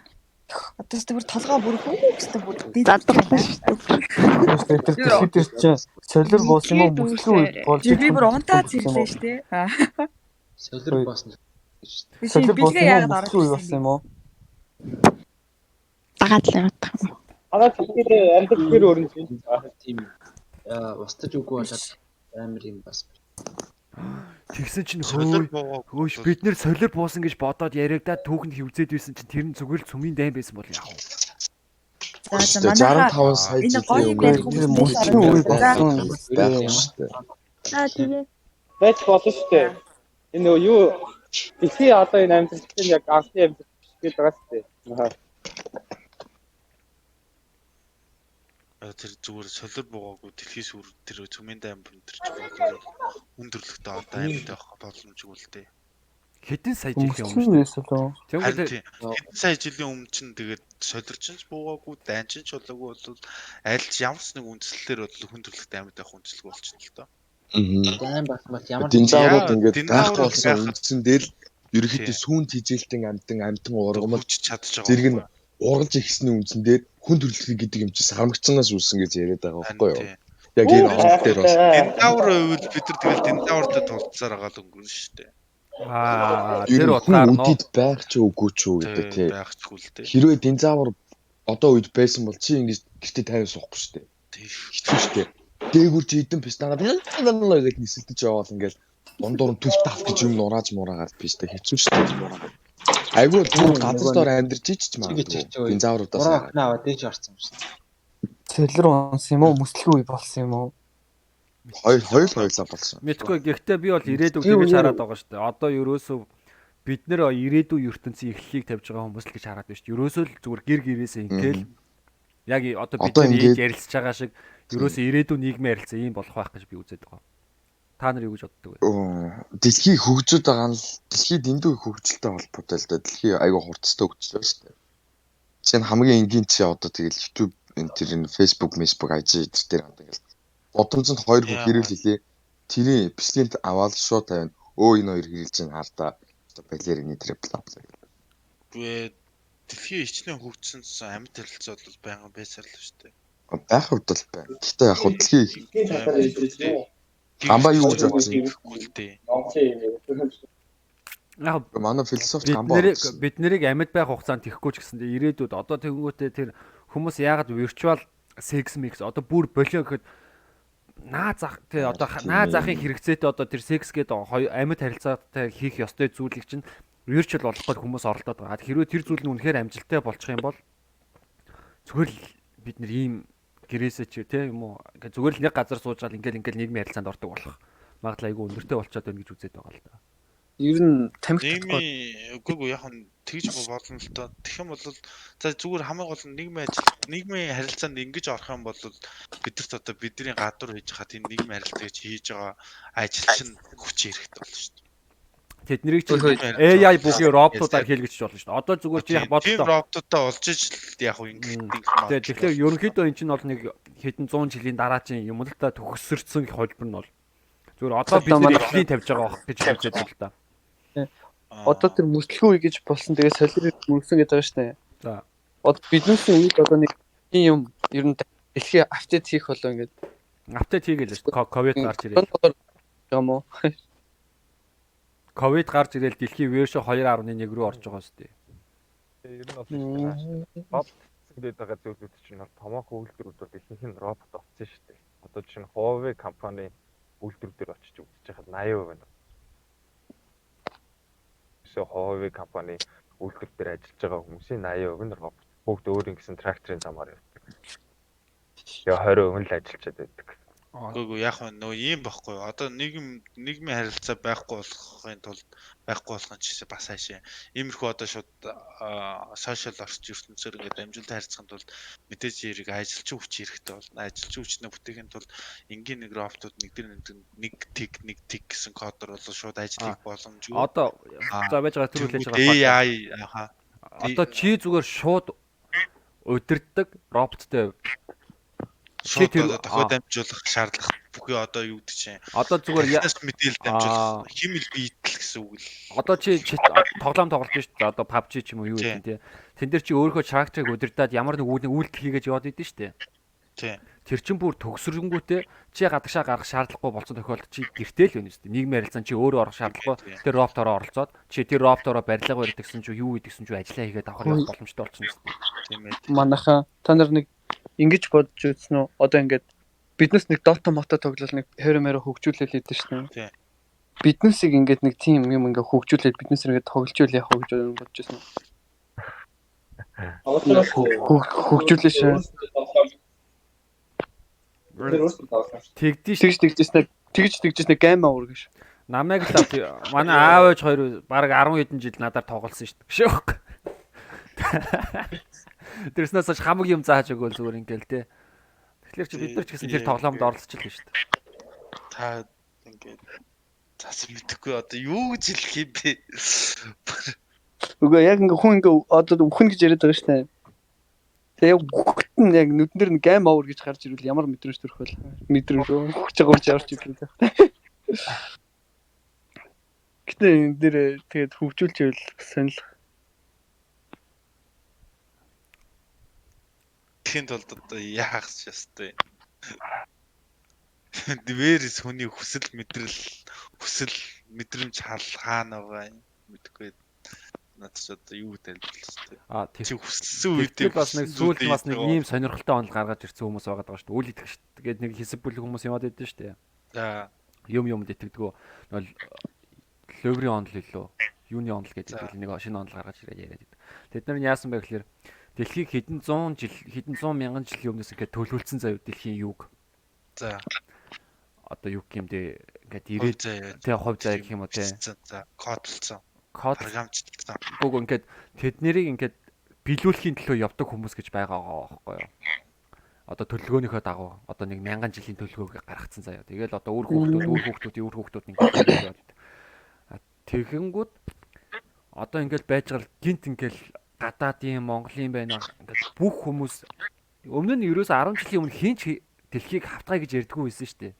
Одоо ч бүр толгой бүр хүүх гэсэн бүр задгалаа шүү дээ. Тэр дэлхийд дээр чинь солир буусан юм уу мөслөн үе болж би бүр унтаа цэрлээ шүү дээ. Солир буусан гэж. Солир буусан юм уу мөслөн үе болсон юм уу? Дагаад л явах юм. Ханаа дэлхийд амьдрал дээр өрнөж тийм устж үгүй болоод амар юм бас. Тэгсэн чинь хөөш бид нэр солир буусан гэж бодоод яригадаад түүхэнд хөвзөөд байсан чинь тэр нь зүгээр л цөмийн дайн байсан бол яах вэ? За манайхаа 65 сая жилийн өмнө мөслөн үе болсон байх шүү дээ. За тэгээ байж болно шүү дээ. Энэ нөгөө юу дэлхийн одоо энэ амьдрал чинь яг анхны амьдрал гэж байгаа шүү дээ. Тэр зүгээр солир буугаагүй дэлхийн сүр тэр цөмийн дайн өндөр ч бодлоо өндөрлөгтэй одоо амьд байх боломжгүй л дээ. Хэдэн сая жилийн өмнө шүү дээ. Тэгвэл хэдэн сая жилийн өмнө чинь тэгээд солир чинь ч буугаагүй, дайн чинь ч болоогүй бол аль ч ямар ч нэг үндслэлээр бол хүндрэлтэй амьд байх үндслэг болчихно л доо. Дайн басмал ямар динозаврууд ингээд байхгүй болсон үндсэн дээр л ерөнхийдөө сүүн тижээлтэн амтан ургамал чадж байгаа. Зэрэг нь ургалж ихсний үндсэн дээр хүн төрөлхтөн гэдэг юм чи сармагцсанаас үүссэн гэж яриад байгаа байхгүй юу? Яг энэ онол дээр бас динозавр байвал бид нар тэгэл динозавртай тулцсаар байгаа л өнгөрнө шүү дээ. Аа тэр утгаар нь үдид байх ч үгүй ч үү гэдэг тий. Байх ч үгүй л дээ. Хэрвээ динозавр одоо үед байсан бол чи ингэж гэртээ тайван суухгүй шүү дээ. Хэцүү шүү дээ. Дээгүр чи идэн пистанаа гэж нисэлдэж яваал ингээл дундуур нь төв тал гэж юм нурааж мураагаад биш дээ. Хэцүү шүү дээ. Айгүй түр газар доор амьдарч ич ч магадгүй. Динозавруудаас гурван охин аваад дээш орсон юм шүү дээ. Солир унсан юм уу? Мөслөг үе болсон юм уу? Хоёр хоёулаа болсон. Мэдгүй. Гэхдээ би бол ирээдүг тэгэж хараад байгаа шүү дээ. Одоо ерөөсөө Бид нэр ирээдүйн ертөнцийн эхлэлийг тавьж байгаа хүмүүс л гэж хараад байна шүү дээ. Ерөөсөө л зүгээр гэр гэрээсээ ингээл яг одоо бид нар ярилцж байгаа шиг ерөөсөө ирээдүйн нийгмийн харилцаа ийм болох байх гэж би үзээд байгаа. Та нар юу гэж боддог вэ? Дэлхий хөгжөөд байгаа нь л дэлхий дэндүү хөгжилтэй холбоотой л да. Дэлхий айгүй хурцтай хөгжлөө шүү дээ. Жишээ нь хамгийн энгийн чи одоо тэгэл YouTube энэ тэр энэ Facebook, Facebook, IG дээр одоо ингээл бодомжинд хоёр хүн хэрэл хэлээ. Тэрийн бичлэгийг аваад шууд тавина. Өө энэ хоёр хэрэлж чинь хардаа. Одоо балер энэ тэр бла бла. Үгүй дэлхий хичнээн хөгжсөн гэсэн амьд харилцаа бол байнга байсаар л шүү дээ. Байх хувьд бол байна. Гэхдээ яг хөө дэлхий Гамбаа юу гэж бодсон юм л дээ. Яг манай философч Гамбаа бид нарыг амьд байх хугацаанд тэхгүй ч гэсэн дээ ирээдүйд одоо тэгэнгүүтээ тэр хүмүүс яагаад virtual sex mix одоо бүр болио гэхэд наа зах тий одоо наа захын хэрэгцээтэй одоо тэр секс гэдэг амьд харилцаатай хийх ёстой зүйлийг чинь virtual болох гээд хүмүүс оролдоод байгаа. Хэрвээ тэр зүйл нь үнэхээр амжилттай болчих юм бол зүгээр л бид нар ийм гэрээсээ чи тий юм уу ингээд зүгээр л нэг газар сууж гал ингээл ингээл нийгмийн харилцаанд ордог болох магадлал айгүй өндөртэй болчиход байна гэж үзээд байгаа л да. Ер нь тамхи татахгүй. Үгүй яг нь тэгж болно л доо. Тэгэх юм бол за зүгээр хамгийн гол нь нийгмийн ажил нийгмийн харилцаанд ингэж орох юм бол бидэрт одоо бидний гадуур хийж байгаа тийм нийгмийн харилцаа гэж хийж байгаа ажил чинь хүч хэрэгтэй болно шүү дээ. Тэднийг чинь AI бүхий роботуудаар хийлгэж болно шүү дээ. Одоо зүгээр чи яг бодлоо. Тийм роботуудаа олж иж яг ингэх юм. Тэгэхээр ерөнхийдөө эн чинь бол нэг хэдэн зуун жилийн дараа чинь юм л та төгсөрсөн холбор нь бол зүгээр одоо бид нэр эхлэлийн тавьж байгаа байх гэж үзээд байна л да. Одоо тэр мөртлөгөө үе гэж болсон. Тэгээ солир мөргсөн гэдэг байгаа шүү дээ. За. Одоо биднээсийн үед одоо нэг юм ер нь дэлхий апдейт хийх болоо ингээд. Апдейт хийгээл шүү дээ. Ковид гарч ирээ. Юм уу? Ковид гарч ирээл дэлхийн вершн 2.1 рүү орж байгаа шүү дээ. Ер нь бол робот гэдэг байгаа зүйлүүд чинь бол томоохон үйлдвэрүүд бол ихэнх нь робот болсон шүү дээ. Одоо жишээ нь Huawei компани үйлдвэр дээр очиж үзэж байхад 80% нь. Эсвэл Huawei компани үйлдвэр дээр ажиллаж байгаа хүмүүсийн 80% нь робот. Бүгд өөр ингэсэн тракторын замаар явдаг. Яа 20% нь л ажиллаж байдаг. Үгүй яг нөө ийм байхгүй. Одоо нийгмийн харилцаа байхгүй болохын тулд байхгүй болох нь ч гэсэн бас хаашаа. Иймэрхүү одоо шууд сошиал орч ертөнцөөр ингээд амжилттай харьцахын тулд мэдээж хэрэг ажилчин хүч хэрэгтэй болно. Ажилчин хүчнээ бүтээхийн тулд энгийн нэг роботууд нэг дэр нэг тэг нэг тэг гэсэн кодоор бол шууд ажил хийх боломжгүй. Одоо за байж байгаа төрүүлж байгаа. AI аха. Одоо чи зүгээр шууд удирддаг роботтой шууд одоо дохио дамжуулах шаардлага бүхий одоо юу гэдэг чинь одоо зүгээр мэдээлэл дамжуулах химэл биетл гэсэн үг л. Одоо чи тоглоом тоглож шүү дээ. Одоо PUBG ч юм уу юу гэдэг тий. Тэн дээр чи өөрийнхөө character-ыг удирдаад ямар нэг үйлдэл хийгээд яваад идэв шүү дээ. Тий. Тэр чин бүр төгсрөнгүүтээ чи гадагшаа гарах шаардлагагүй болсон тохиолдолд чи гэртээ л байна шүү дээ. Нийгмийн харилцаанд чи өөрөө орох шаардлагагүй. Тэр роботороо оролцоод чи тэр роботороо барилга барьдагсан чи юу хийдгсэн чи ажиллаа хийгээд авахар явах боломжтой болсон шүү дээ. Тийм ээ. Манайхаа та нар нэг ингэж бодож үзсэн үү? Одоо ингээд биднес нэг Dota мото тоглол нэг 20 мөрө хөгжүүлэл идэв шнэ. Тий. Биднесийг ингээд нэг тийм юм ингээд хөгжүүлээд биднес ингээд тоглож үл явах гэж бодож байсан. Хөгжүүлээ шээ. Тэгдэж тэгжсэн тэгж тэгжсэн гейм over гэж. Намайг л манай аав ээж хоёр бараг 10 хэдэн жил надаар тоглосон шүү дээ. Шүүх. Тэрснээс хойш хамаг юм зааж өгөөл зүгээр ингээл те. Тэгэхээр чи бид нар ч гэсэн тэр тоглоомд оролцож л шүү дээ. Та ингээд зас мэдэхгүй одоо юу гэж хэлэх юм бэ? Үгүй яг ингээ хүн ингээ одоо үхэн гэж яриад байгаа шүү дээ. Тэгээ яг үхэт нь яг нүдэн дээр нь game over гэж гарч ирвэл ямар мэдрэмж төрөх вэ? Мэдрэмж өгч байгаа юм чи орч ирвэл. Гэтэ энэ дээр тэгээд хөгжүүлж ивэл сонирхол. Тэгэхийн тулд одоо яах ёстой юм? Дээрээс хүний хүсэл мэдрэл хүсэл мэдрэмж хал хаана байгаа юм мэдэхгүй. Надад ч одоо юу тайлбарлах ёстой. А чи хүссэн үедээ бас нэг сүүлд бас нэг ийм сонирхолтой онол гаргаж ирсэн хүмүүс байгаа даа шүү дээ. Үл итгэж шүү дээ. Тэгээд нэг хэсэг бүлэг хүмүүс яваад идэв шүү дээ. За юм юмд итгэдэггүй. Нөл лөврийн онол илүү юуны онол гэдэг нэг шинэ онол гаргаж ирээд яриад идэв. Тэд нар нь яасан бэ гэхээр дэлхийг хэдэн зуун жил хэдэн зуун мянган жилийн өмнөөс ингээд төлөвлөсөн заяа дэлхийн юг. За одоо юу гэмдэ ингээд ирээд тэ хувь заяа гэх юм уу тэ. За кодлцсон. Код програмчлсан. Гүг ингээд тэднэрийг ингээд биелүүлэхийн төлөө явдаг хүмүүс гэж байгаа байхгүй юу? Одоо төлөвлөгөөнийхөө дагуу одоо нэг мянган жилийн төлөвлөгөөг гаргацсан заяа. Тэгэл одоо үр хүүхдүүд, үр хүүхдүүдийн үр хүүхдүүд ингээд яваад идэв. Тэгэнгүүт одоо ингээд байж байгаа л гинт ингээд гадаадын Монголын байна ингээд бүх хүмүүс өмнө нь ерөөсө 10 жилийн өмнө хинч дэлхийг хавтгай гэж ярьдгүй байсан шүү дээ.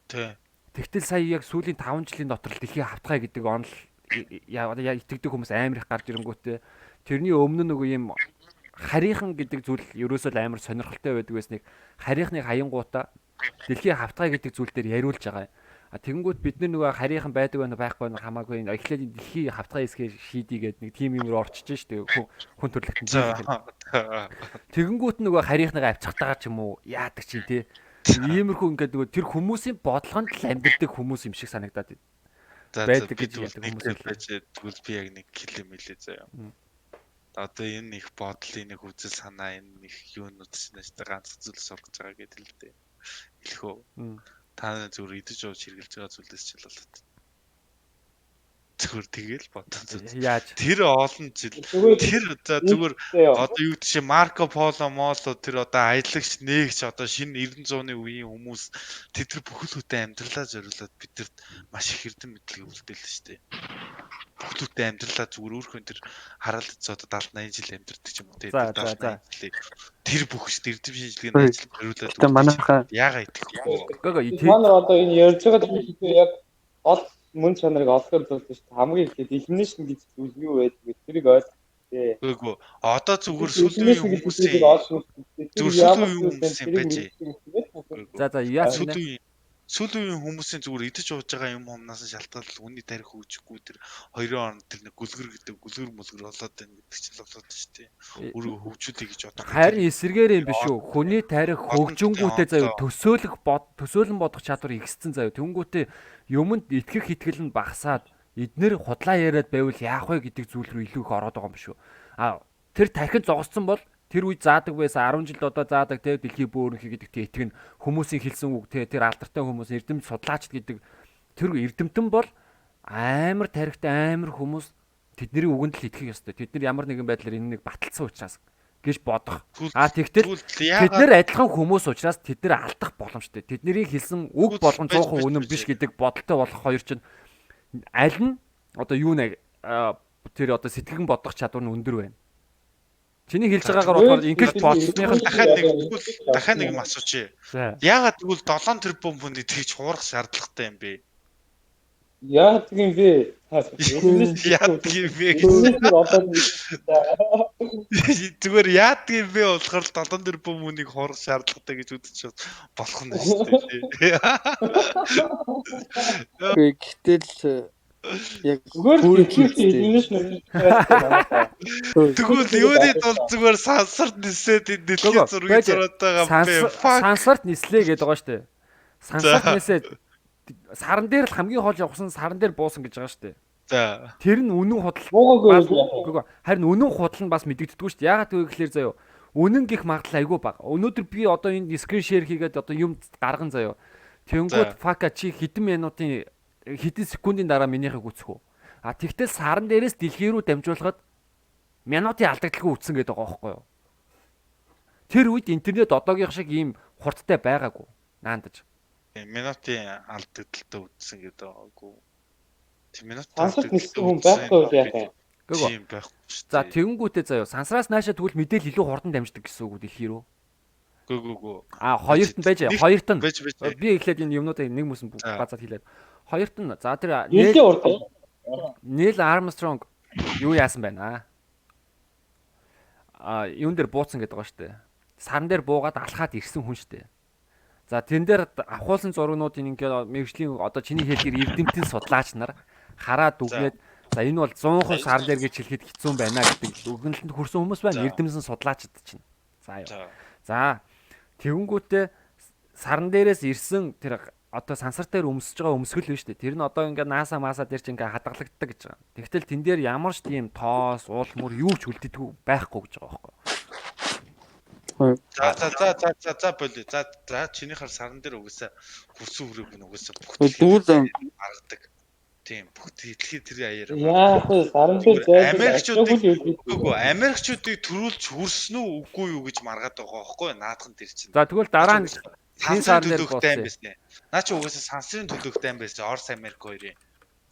Тий. Тэгтэл сая яг сүүлийн 5 жилийн дотор л дэлхийг хавтгай гэдэг онол итгэдэг хүмүүс амар их гарч ирэнгүүтээ тэрний өмнө нөгөө юм харийнхан гэдэг зүйл ерөөсөө л амар сонирхолтой байдаг байсныг харийнхныг хаянгуудаа дэлхийн хавтгай гэдэг зүйл дээр яриулж байгаа юм. А тэгэнгүүт бид нар нөгөө харийнхан байдаг байна байхгүй байна хамаагүй эхлээд дэлхийн хавтгай хэсгээ шийдий гэдэг нэг тим юм руу орчиж штэ хүн төрлөختөн. Тэгэнгүүт нөгөө харийнхныг авчихтайгаа ч юм уу яадаг чинь те. Иймэрхүү ингээд нөгөө тэр хүмүүсийн бодлогонд л амьдардаг хүмүүс юм шиг санагдаад байдаг гэж ярьдаг хүмүүс байж тэгвэл би яг нэг хэлээ мэлээ заяа. Одоо энэ их бодлын нэг үзэл санаа энэ их юунууд чинь шүү дээ ганц зүйл сургаж байгаа гэдэг л дээ. Хэлэх үү. Та зүгээр идэж ууж хэрглэж байгаа зүйлээс ч л болоод. Зүгээр тэгэл бодсон зүйл. Яаж? Тэр олон жил тэр за зүгээр одоо юу гэдэг чинь Марко Поло Моло тэр одоо аялагч нээгч одоо шинэ 90 100-ны үеийн хүмүүс тэд нар бүхэл бүтэн амьдралаа зориулаад бидэрт маш их эрдэм мэдлэг үлдээлээ шүү дээ. Бүхэл бүтэн амьдралаа зүгээр өөрхөн тэр хараал одоо 70 80 жил амьдардаг ч юм уу те 70 80 жилийг тэр бүх шүү эрдэм шинжилгээний ажил зориулаад Гэтэ манайхаа яага итгэхгүй. Үгүй Манай одоо энэ ярьж байгаа зүйл яг ол мөн чанарыг олохын тулд шүү дээ хамгийн ихэд elimination гэж зүйл юу байдаг вэ? Тэрийг ойлгох. Үгүй одоо зүгээр сүүлийн үеийн хүмүүсийн зүгээр сүүлийн үеийн хүмүүсийн байж. За за яа сүүлийн үеийн хүмүүсийн зүгээр идэж ууж байгаа юм хумнаас шалтгаалал үний тарих хөгжихгүй тэр хоёрын оронд тэр нэг гүлгэр гэдэг гүлгэр мүлгэр болоод байна гэдэг чинь л болоод шүү дээ. Өөрийгөө хөгжүүлэе гэж бодох. Харин эсрэгээр юм биш үү? Хүний тарих хөгжингүүтээ заяа төсөөлөх бод төсөөлөн бодох чадвар ихссэн заяа. Тэнгүүтээ юмд итгэх итгэл нь багасаад эднэр худлаа яриад байвал яах вэ гэдэг зүйл рүү илүү их ороод байгаа юм биш үү? А тэр тархин зогссон бол тэр үе заадаг байсан 10 жил одоо заадаг те дэлхий бөөрөнхий гэдэг те итгэн хүмүүсийн хэлсэн үг те тэр алдартай хүмүүс эрдэмт судлаачд гэдэг тэр эрдэмтэн бол амар тарихтай амар хүмүүс тэдний үгэнд л итгэх ёстой. Тэд нар ямар нэгэн байдлаар энэ нэг баталсан учраас гэж бодох. А тэгтэл тэд нар адилхан хүмүүс учраас тэд нар алдах боломжтой. Тэдний хэлсэн үг болгон 100% үнэн биш гэдэг бодолтой болох хоёр чинь аль нь одоо юу нэг тэр одоо сэтгэн бодох чадвар нь өндөр байна. Чиний хэлж байгаагаар болохоор ингэж бодсных нь дахиад нэг тэгвэл дахиад нэг юм асуучих. Яагаад тэгвэл 7 тэрбум хүний тэгж хуурах шаардлагатай юм бэ? Яагаад юм бэ? Яадаг юм бэ гэж. Зүгээр яадаг юм бэ болохоор 7 тэрбум хүнийг хуурах шаардлагатай гэж үзэж болох нь шүү дээ. Үгүй гэтэл яг зүгээр elimination Тэгвэл юуны тулд зүгээр сансарт нисээд энэ дэлхийн зургийг зураад байгаа юм бэ? Сансарт нислээ гэдэг байгаа шүү дээ. Сансарт нисээд саран дээр л хамгийн хол явсан саран дээр буусан гэж байгаа шүү дээ. За. Тэр нь үнэн худал. Буугаагүй. Харин үнэн худал нь бас мэдэгддэггүй шүү дээ. Яагаад гэвэл гэхлээр заяо үнэн гих магадлал айгүй бага. Өнөөдөр би одоо энд скрин шеэр хийгээд одоо юм гарган заяо. Тэнгүүд фака чи хэдэн минутын хэдэн секундын дараа минийхийг үцэх үү? А тэгтэл саран дээрээс дэлхий рүү дамжуулахад минутын алдагдлгүй үтсэн гэдэг байгаа байхгүй юу? Тэр үед интернет одоогийнх шиг ийм хурдтай байгаагүй. Наандаж. Минутын алдагдaltaй үтсэн гэдэг байгаагүй. Тийм минутын сансарт ниссэн хүн байхгүй бол яах юм? Тийм байхгүй шүү дээ. За тэгэнгүүтээ заяа сансраас наашаа тэгвэл мэдээл илүү хурдан дамждаг гэсэн үг үү дэлхий рүү? Гүү гүү. А хоёрт нь байж хоёрт нь би эхлээд энэ юмнуудыг нэг мөсөн базаад хэлээд хоёрт нь за тэр Нил Армстронг юу яасан байна? А юун дээр бууцсан гэдэг байгаа шүү дээ. Саран дээр буугаад алхаад ирсэн хүн шүү дээ. За тэн дээр авахуулсан зургнуудын ингээд мэрэгжлийн одоо чиний хэлээр эрдэмтэн судлаач нар хараад үгээд за энэ бол 100% саран дээр гэж хэлэхэд хэцүү байна гэдэг өгнөлтөнд хүрсэн хүмүүс байна. Эрдэмсэн судлаачд чинь. За юу. За тэгэнгүүтээ саран дээрээс ирсэн тэр одоо сансар дээр өмсөж байгаа өмсгөл биш үү? Тэр нь одоо ингээ NASA маса дээр чи ингээ хадгалагддаг гэж байгаа. Тэгтэл тэн дээр ямар ч тийм тоос, уул мөр юу ч үлддэггүй байхгүй гэж байгаа байхгүй. За за за за за за болио. За за чинийхэр саран дээр угсаа хөрсөн хүрээгүй нь угсаа бүх Тэгвэл гаргадаг. Тийм бүх дэлхийд тэр аяар. Яах вэ? Саран дээр зайлшгүй Америкчуудыг үгүй Америкчуудыг төрүүлж хүрсэн үү үгүй юу гэж маргаад байгаа байхгүй наадхан тэр чинь. За тэгвэл дараа нь сансрын төлөөх дайм байсан. Наа чи угаасаа сансрын төлөөх дайм байсан. Орос Америк хоёрын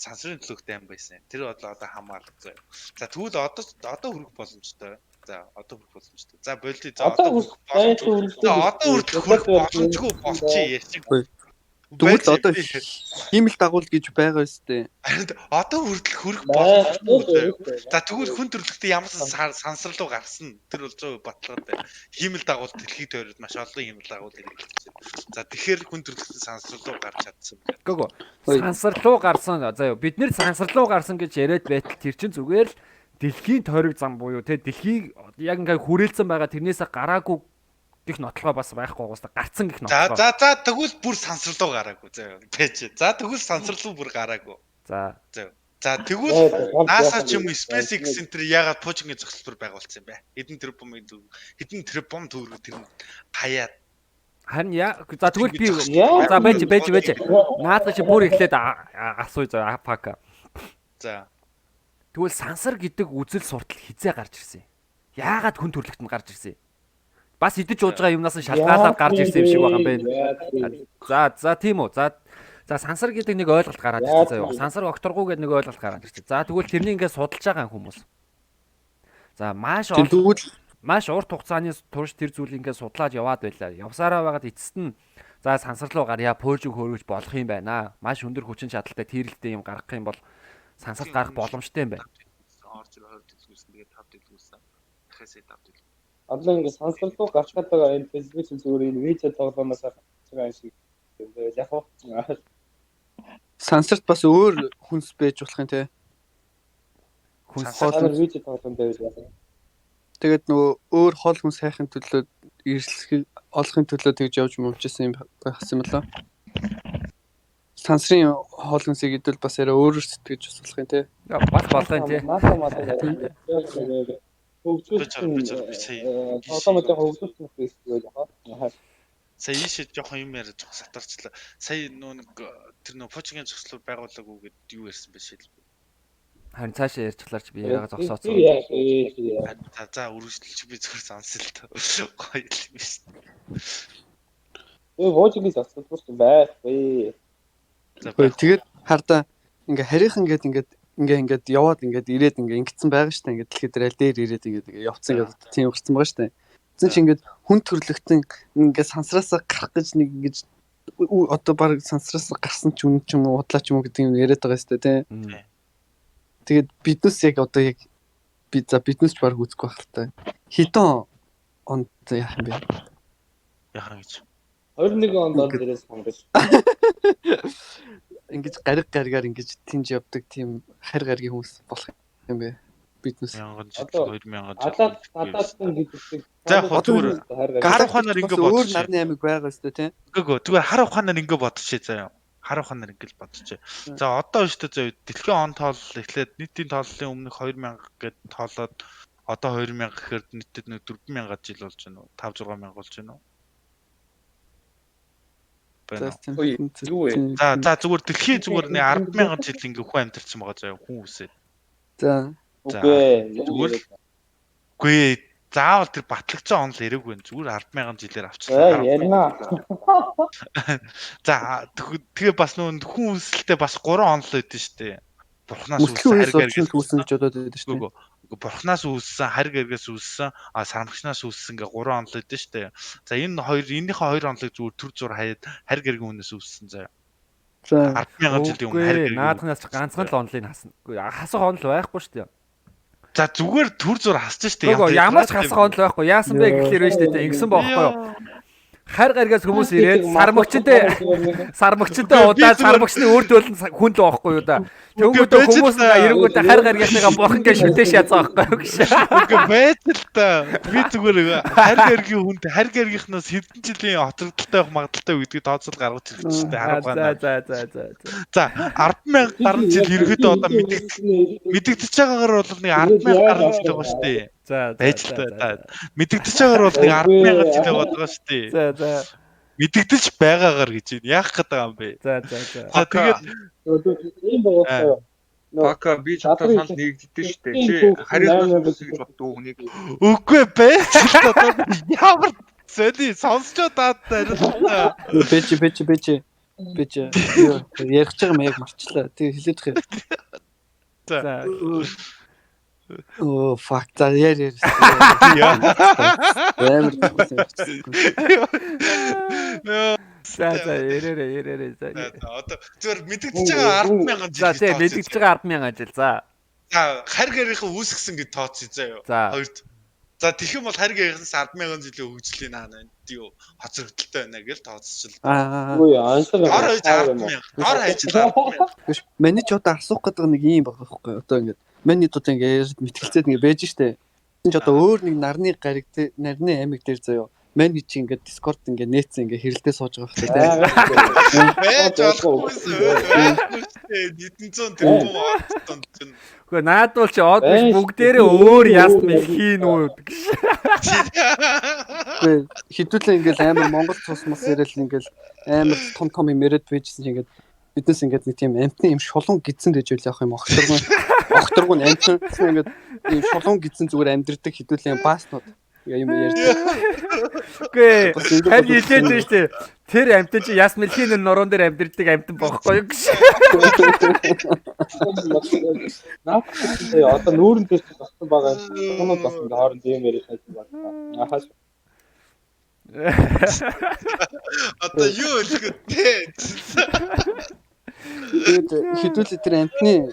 сансрын төлөөх дайм байсан. Тэр одоо хамаарал заяа. За тэгвэл одоо хүрэх боломжтой. За одоо хүрэх боломжтой. За болио. За одоо хүрэх боломжтой. За одоо хүртэл хүрэх боломжгүй болчих ярьчих. Тэгвэл одоо хиймэл дагуул гэж байгаа өстэй. Харин одоо хүртэл хүрэх боломжгүй. За тэгвэл хүн төрөлхтөө ямар сансар руу гарсан тэр бол 100% баталгаатай. Хиймэл дагуул дэлхийд тойроод маш олон хиймэл дагуул хэрэглэж байна. За тэгэхээр хүн төрөлхтөн сансар руу гарч чадсан. Үгүй ээ. Сансар руу гарсан. За юу бид нэр сансар руу гарсан гэж яриад байтал тэр чинь зүгээр л дэлхийн тойрог зам буюу те дэлхийг яг ингээ хүрээлцэн байгаа тэрнээсээ гараагүй гих нотлогоо бас байхгүй угаасаа гарцсан гих нотлогоо. За за тэгвэл бүр сансар руу гараагүй заяа. Пэж. За тэгвэл сансар руу бүр гараагүй. За. Заяа. За тэгвэл NASA ч юм уу SpaceX энэ төр ягаад пуужингийн зохицолтоор байгуулсан юм бэ? Хэдэн тэрбум төгрөг тэр хаяад. Харин яа за тэгвэл би за байж. Наадах чи бүр эхлээд асууя заяа пака. За. Тэгвэл сансар гэдэг үзэл суртал хизээ гарч ирсэн юм? Яагаад хүн төрөлхтөнд гарч ирсэн юм? Бас идэж ууж байгаа юмнаас нь шалтгаалаад гарч ирсэн юм шиг байгаа юм байна. За тийм үү. За сансар гэдэг нэг ойлголт гараад ирсэн заяа. Сансар окторгуу гэдэг нэг ойлголт гараад ирсэн. За тэгвэл тэрнийг ингээд судалж байгаа хүмүүс. За маш урт хугацааны турш тэр зүйлийг ингээд судлаад яваад байлаа. Явсараа байгаад эцэст нь за сансар руу гарья, пөөлжөг хөөргөж болох юм байна. Маш өндөр хүчин чадалтай тэрэлтэй юм гаргах юм бол сансарт гарах боломжтой юм байна. Орж 20 дэлгүүрсэн тэгээд 5 дэлгүүрсэн. Дахиад сая 5 дэлгүүр. Одоо ингээд сансар руу гарч байгаа энэ Facebook зүгээр энэ видео тоглоомоос гарч байгаа юм шиг юм байл яг уу. Сансарт бас өөр хүнс байж болох юм те. Хүнс хоол видео тоглоом байвал яг. Тэгээд нөгөө өөр хоол хүнс хайхын төлөө эрсгэлийг олохын төлөө тэгж явж мөвчсэн юм байхсан юм лээ. Сансрын хоол хүнсийг идвэл бас арай өөрөөр сэтгэж бас болох юм те. Бас болох юм те. Хөгжүүлсэн тоглоомод яг хөгжүүлсэн хэрэгтэй байх аа. Сая ийшээ жоохон юм яриа жоохон сатарчлаа. Сая нөө нэг тэр нөө пуужингийн зохицлоор байгуулаагүй гэд юу ярьсан бэ шил. Харин цаашаа ярьчихлаар чи би яриагаа зогсооцсон. За үргэлжлүүлж би зүгээр сонсъё л тоо. Гоё юм биш. Өө пуужингийн зохицол байхгүй. Тэгээд хардаа ингээ харийнхан гээд ингээд ингээд яваад ингээд ирээд ингээ ингэсэн байгаа штэ ингээд дэлхийд дээр аль дээр ирээд ингээд явцсан ингээд тийм гарсан байгаа штэ. Тэгсэн чи ингээд хүн төрлөختөн ингээд сансраасаа гарах гэж нэг ингэж одоо баг сансраасаа гарсан ч үнэн ч юм уу худлаа ч юм уу гэдэг юм яриад байгаа штэ тий. Тэгээд биднес яг одоо яг би за биднес ч баг үзэхгүй байх л та. Хэдэн онд яах юм бэ? Яах юм гэж. 21 онд он дээрээс хонгож. Ингэж гариг гаригаар ингэж тэнж явдаг тийм харь гаригийн хүмүүс болох юм бэ биднес. 1000 жил 2000 жил. Алаадсан гэдэг шиг. За яг зүгээр хар ухаанаар ингэ бодчих. Өөр нарны аймаг байгаа өстэй тийм. Үгүй зүгээр хар ухаанаар ингэ бодчихъя заяа. Хар ухаанаар ингэ л бодчихъя. За одоо шүү дээ заяа дэлхийн он тоол эхлээд нийтийн тооллын өмнөх 2000 гэд тоолоод одоо 2000 гэхээр нийтэд нэг 4000 жил болж байна уу? 5 6000 болж байна уу? Юу вэ? За зүгээр дэлхийн зүгээр нэг 100000 жил ингээ хүн амьдарсан байгаа заяа хүн үсээд. За. Үгүй. Зүгээр үгүй заавал тэр батлагдсан онол ирээгүй байх. Зүгээр 100000 жилээр авчлаа. Ярина. За тэгээ бас нүүн хүн үсэлтэй бас 3 онол өгдөн шүү дээ. Бурхнаас үүссэн харь гаригээс үүссэн гэж бодоод байдаг шүү дээ. Бурхнаас үүссэн, харь гаригаас үүссэн, сармагчнаас үүссэн гэ 3 онол өгдөн шүү дээ. За энэ хоёр энэнийхээ хоёр онолыг зүгээр төр зур хаяад харь гаригийн хүнээс үүссэн заяа. За 100000 жилийн өмнө харь гаригийн наадхнаас ч ганцхан л онолыг хасна. Үгүй хасах онол байхгүй шүү дээ. За зүгээр төр зур хасж шүү дээ. Үгүй ямар ч хасах онол байхгүй. Яасан бэ гэхлээр байна шүү дээ. Ингэсэн бохоггүй юу? Харь гаригаас хүмүүс ирээд сармагчтай удаад сармагчны үр төлн хүн л байхгүй юу да. Тэнгүүдээ хүмүүс эрэнгүүдээ харь гаригийнхныгаа бурхан гэж шүтээш яцсан байхгүй юу гэж. Үгүй байж л та. Би зүгээр харь гаригийн хүнд харь гаригийнхнаас хэдэн жилийн хоцрогдолтой байх магадaltaй гэдгийг тооцоол гаргаж ирж шүү дээ. За за за. За 100000 гаруй жил ерөөдөө одоо мэдэгдэж байгаагаар бол нэг 100000 гаруй жил байгаа шүү дээ. За байж л та. Мэдэгдэж байгаагаар бол нэг 100000 жил яваад байгаа шүү дээ. За за. Мэдэгдэж байгаагаар гэж байна. Яах гээд байгаа юм бэ? За за за. За тэгээд ийм байгаа. Бака би чамтай санал нэгддэг шүү дээ. Чи хариуцлага гэж боддог хүнийг. Үгүй байж л одоо ямар сони сонсчоо даад хариултаа. Бэж бэж бэж бэж ярих ч юм яг марчлаа. Тэгээ хэлээд их. За. Оо fuck за яар яар. Амар За за ярээрээ ярээрээ за. Одоо зүгээр мэдэгдэж байгаа 100000 жил. За тий мэдэгдэж байгаа 100000 жил. За. За харь гэрийнхэн үүсгэсэн гэж тооцъё заяа. Хоёрт. За тэгэх юм бол харь гэрийнхээс 100000 жилийн хөгжлийн наана юу хоцрогдолтой байна гэж тооцчихлоо. Аа. Үгүй аншаа. Дор хаяж 100000. Дор хаяж 100000. Биш миний ч одоо асуух гэдэг нэг юм байгаа байхгүй одоо ингээд миний одоо ингээд мэтгэлцээд ингээд байж штэ. Энд ч одоо өөр нэг нарны гариг нарны аймаг дээр заяа. Миний чи ингээд Discord ингээд нээцэн ингээд хэрэлдээ сууж байгаа хэрэг тийм. Байж болохгүйсэн. Хэдэн зуун тэрбум ондсон чинь. Үгүй наадвал чи од биш бүгдээрээ өөр яст мэлхийн үү гэж. Үгүй хідүүлээ ингээд амар Монгол цус мус яриад ингээд амар том том юм яриад байжсэн чинь ингээд биднес ингээд нэг тийм амтны юм шулуун гидсэн гэж үйл явах юм огторгон огторгон амтан ингээд ийм шулуун гидсэн зүгээр амьдрдаг хідүүлээ бааснууд юм ярьдаг. Үгүй харин хэлээд байна шүү дээ. Тэр амтан чи яс мэлхийн нуруунд дээр амьдрдаг амтан бохоггүй юу гэж. Наад одоо нүүрэн дээр болсон байгаа юмнууд бас ингээ хооронд юм яриад байсан байна. Ахаас Одоо юу хэлэх вэ? Тэгээд хідүүлээ тэр амтны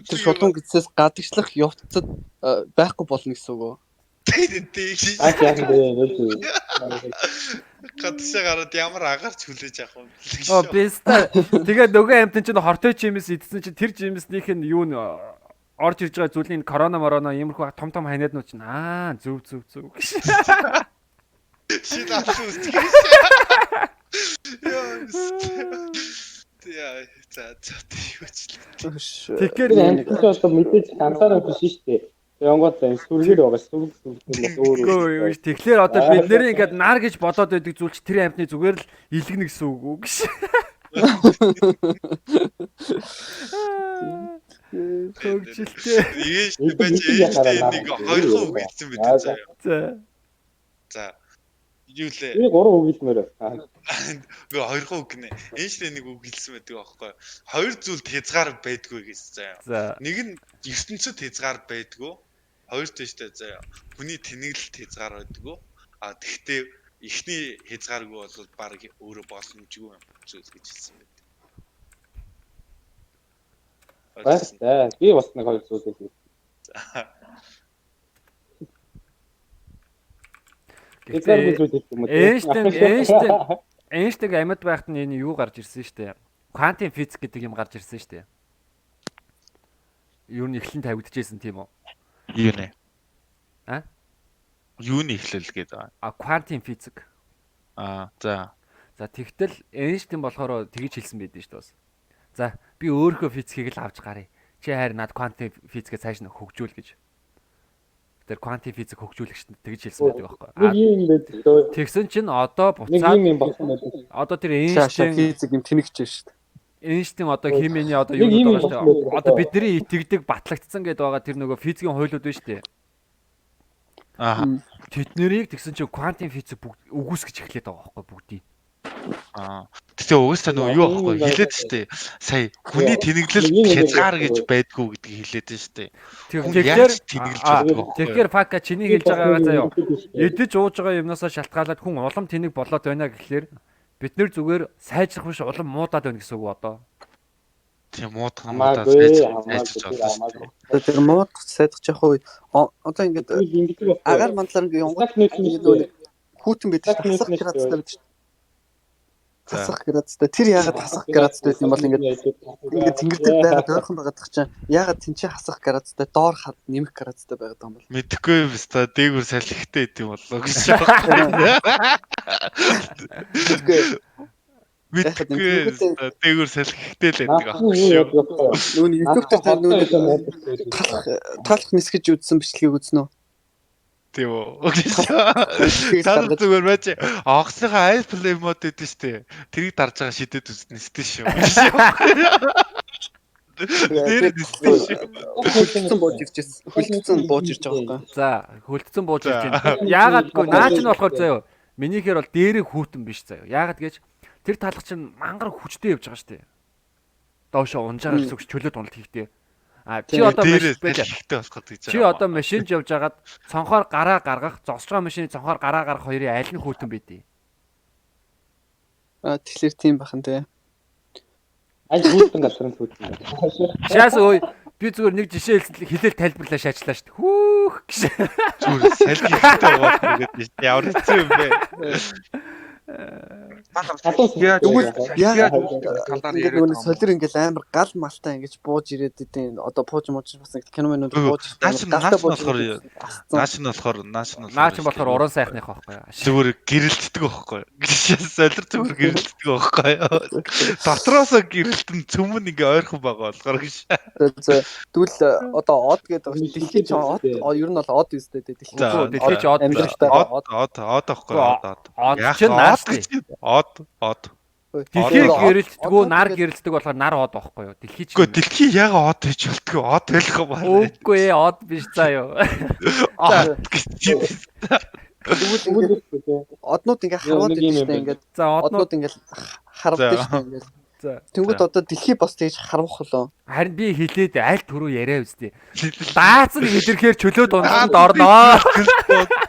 тэр шулуун гидсээс гадагшлах явцад байхгүй болно гэсэн үг үү? Тийм. Аа яг нэ. Гадагшаа гараад ямар агарч хүлээж авах юм бэ? Оо биста. Тэгээд нөгөө амтан чинь хортой жимс идсэн чинь тэр жимснийх нь юу н орж ирж байгаа зүйлийн корона морона иймэрхүү том том ханиаднууд чинь аа зөв зөв зөв гэж. Шил авсан үсгэж. Яа. Яа, за за юу ч л. Тэгэхээр амтан чинь одоо мэдээж ганцаараа биш шүү дээ. Янгот сүргээр байгаа сүрэг сүрэг бас өөр. Үгүй тэгэхээр одоо бид нэрийн ингээд нар гэж бодоод байдаг зүйл чи тэр амтны зүгээр л илгэнэ гэсэн үг үү гэж. Хөгжилтэй. Ийш байж ийштэй нэг хоёрхан үг хэлсэн бид заяа. За. За. Юу лээ? Би гурван үг хэлмээр байна. Үгүй хоёрхан үг гинэ. Эйнштейн нэг үг хэлсэн байдаг аахгүй. Хоёр зүйлд хязгаар байдгүй гэсэн заяа. Нэг нь ертөнцид хязгаар байдгүй. Хоёр тийштэй заяа. Хүний тэнэглэлт хязгаар байдгүй. А тэгтээ эхний хязгааргүй бол баг өөрөө боломжгүй юм зүйл гэж хэлсэн байдаг. Баярлалаа. Би бас нэг хоёр зүйл хэлье. Гэхдээ Эйнштейн амьд байхад нь энэ юу гарч ирсэн шүү дээ. Квантын физик гэдэг юм гарч ирсэн шүү дээ. Юу нь эхлэн тавигдчихсэн тийм үү? Юу нэ? А? Юуны эхлэл гэдэг аа. А квантын физик. Аа за. За тэгтэл Эйнштейн болохоор тэгж хэлсэн байдэн шүү дээ бас. За би өөрийнхөө физикийг л авч гаръя. Чи харин над квантын физикээ цааш нь хөгжүүл гэж. Тэр квантын физик хөгжүүлэгчд тэгж хэлсэн байдаг байхгүй. Нэг юм байдаг. Тэгсэн чинь одоо буцаад нэг юм болсон байдаг. Одоо тэр Эйнштейн физик юм тэнэгч шүү дээ. Эйнштейн одоо химийн одоо юу гэдэг байгаа шүү дээ. Одоо бидний итгэдэг батлагдсан гэдэг байгаа тэр нөгөө физикийн хуйлууд байна шүү дээ. Аа. Тэднэрийг тэгсэн чинь квантын физик бүгд үгүйсгэж эхлэх байгаа байхгүй бүгдийг. Аа. Тэгтээ угаасаа нөгөө юу аахгүй хэлээд штэ. Сая хүний тэнэглэл хязгаар гэж байдгүй гэдгийг хэлээд штэ. Тэгэхээр тэнэглэж байдаг аахгүй. Тэгэхээр фака чиний хэлж байгаагаа заяа. Эдэж ууж байгаа юмнасаа шалтгаалаад хүн улам тэнэг болоод байна гэхлээр бид нэр зүгээр сайжрах биш улам муудаад байна гэсэн үг одоо. Тийм муудах муудаад сайжирч болно шүү дээ. Тэр муудах сайжрах явах үе одоо ингээд агаар мандлаар ингээд янгот нөгөө хүүтэн байдаг шүү дээ. Хасах градустай байдаг шүү дээ. Хасах градустай. Тэр яагаад хасах градустай байсан юм бол ингээд ингээд тэнгэр дээр байгаад ойрхон байгаад тах чинь яагаад тэнцээ хасах градустай доор хад нэмэх градустай байгаад байгаа юм бол. Мэдэхгүй юм ста дээгүр салхитай байт юм боллоо гэж. Мэдгүй. Мэдгүй дээгүр салхитай л байдаг аахгүй шүү. Нүүн YouTube дээр та нүүн талах талах нисгэж үзсэн бичлэгийг үзнэ үү? Тийм үү. Та нар зүгээр байж онгоцныхаа airplane mode гэдэг шүү дээ. Тэрийг дарж байгаа шидэд үзнэ сте шүү. Дээр ниссэн шүү. Хөлдсөн бууж ирж байсан. Хөлдсөн бууж ирж байгаа байхгүй. За, хөлдсөн бууж ирж байна. Яагаадгүй наа чинь болохоор заяо. Минийхээр бол дээрээ хүүтэн биш заяо. Яагаад гэж тэр талх чинь мангар хүчтэй явж байгаа шүү дээ. Доошо унж байгаа гэсэн үг чөлөөт уналт хийхдээ. А чи одоо машин болох гэж байгаа. Чи одоо машинд явж хагаад цонхоор гараа гаргах, зогсож байгаа машины цонхоор гараа гаргах хоёрын аль нь хүүтэн байдیں۔ А тэгэхээр тийм бахан те. Аль хүүтэн газар нь хүүтэн. Шаас өө би зүгээр нэг жишээ хэлээл тайлбарлаа шаачлаа шүү дээ. Хүүх гэж. Зүгээр салхи ихтэй байгаа гэдэг ямар хэцүү юм бэ? Тэгвэл яагаад талаар яриад нөгөө солир ингээл амар гал малтай ингэж бууж ирээд идэв. Одоо пууж мууж бас нэг кино минут бууж галтай бууж нааш нь болохоор нааш нь болохоор уран сайхных байхгүй юу? Зүгээр гэрэлтдэг байхгүй юу? Солир зүгээр гэрэлтдэг байхгүй юу? Дотроосоо гэрэлтэн цөмөн ингээ ойрхон байгаа болохоор гэж. Тэгвэл одоо од гэдэг байгаа шүү. Дэлхий чинь од ер нь бол од үстэй дээ. Дэлхий чинь од од од од байхгүй юу? Од од. Од чинь нааш Од од. Дэлхий гэрэлтдэггүй, нар гэрэлтдэг болохоор нар од байхгүй юу? Дэлхий чинь. Үгүй дэлхий яг од хийж болтгоо. Од байх юм байна. Үгүй ээ, од биш заа юу. Од гэж. Тэгвэл однууд ингээ харваад идэв шүү дээ ингээд. За однууд ингээ харваад шүү дээ ингээд. Тэнгүүд одоо дэлхий бас тэгж харвах болоо. Харин би хэлээд аль түрүү яриа үстэй. Даацсан илэрхээр чөлөө дунданд орноо.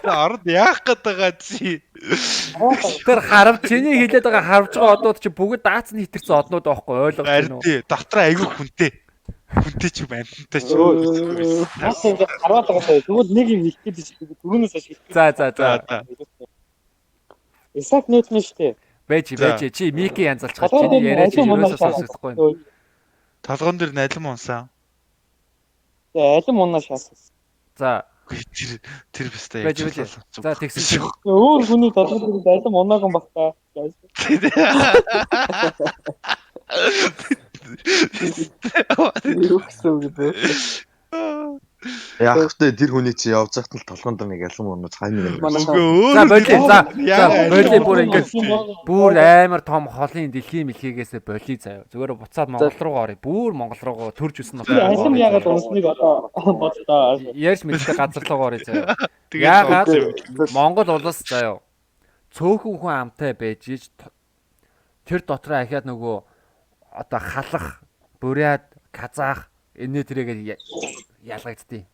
Орд яах гээд байгаа чи. Тэр харав чиний хэлээд байгаа харвж байгаа одууд чи бүгд даацсан хитэрсэн однууд байхгүй ойлгож байна уу? Тий, дотор айгүй хүнтэй. Хүнтэй ч юм амьтантай ч юм. Наас ингээ харваад байгаа даа. Тэгвэл нэг юм хэлэх гээд чи түрүүнээс хойш. За за за. Исаак Ньютон шүү дээ. Байж чи Мики янзалчих. Чиний яриа чи ерөөсөө сонсогдохгүй юм. Толгоон дээр налим унсан. За алим унаа шаасан. За тэр бистэ яаж. За тэгсэн чи өөр хүний толгоон дээр алим унаагүй баг та. Юу гэсэн үг вэ? Яг хөтэ тэр хүний чи явж байхад л толгоон дээр нэг алим унаж хай нэг. За боли. За боли бүр ингээд бүр амар том холын дэлхийн мэлхийгээсээ боли заяа. Зүгээр буцаад Монгол руу оръё. Бүр Монгол руу төрж өснө. Алим яагаад унсныг одоо бодлоо. Ярьж мэддэг газар руу оръё заяа. Яагаад Монгол улс заяа. Цөөхөн хүн амтай байж ич тэр дотроо ахиад нөгөө одоо халах, бурят, казах энэ тэрээгээ ялгагддیں۔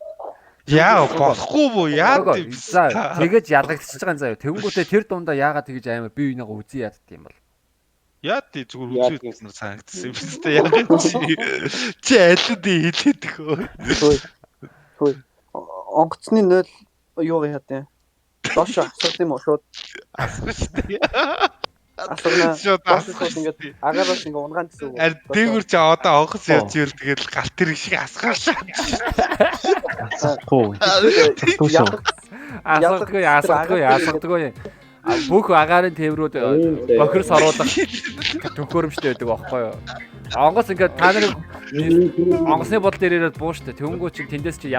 Яа болохгүй бүү яа за тэгэж ялгагдчихж байгаа юм заяа. Тэгэнгүүтээ тэр дундаа яагаад тэгэж амар бие биенийгээ үзий ядд юм бол. Яа тий зүгээр үзий ядсан санагдсан юм биз дээ. Яагаад чи аль нь хэлээд хөө. Хөөе. Онгоцны 0 юу яа тий. Доош асуулт юм уу шууд. Асуух шүү дээ. Асууна. Доош ингээд агаараас ингээд унгаан гэсэн үг. Харин дээгүр чи одоо онгоц явж ивэл тэгэл галт тэрэг шиг асгаар шаа. Асахгүй. Асахдаггүй, асахдаггүй, асахдаггүй. Бүх агаарын тээврүүд бохир саруулах төхөөрөмжтэй байдаг аахгүй юу? Онгоц ингээд та нарын онгоцны бодол дээр ирээд буу штэ. Тэнгүү чи тэндээс чи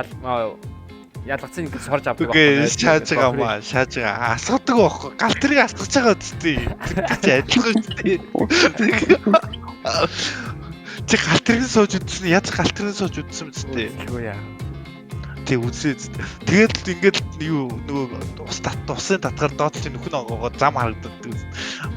ялгацсан ингээд сорж авдаг байхгүй. Үгүй шааж байгаа юм аа, шааж байгаа. Асгадаг байхгүй. Гал тэрийг асгаж байгаа үстэй. Тэр чи адилхан үстэй. Чи гал тэрэг сууж үзсэн, яаж гал тэрэг сууж үзсэн үстэй. Үгүй яа. Тэг үзээ. Тэгээд ингээд юу нөгөө ус усын татгаар доотлын нөхөн онгоогоо зам харагддаг.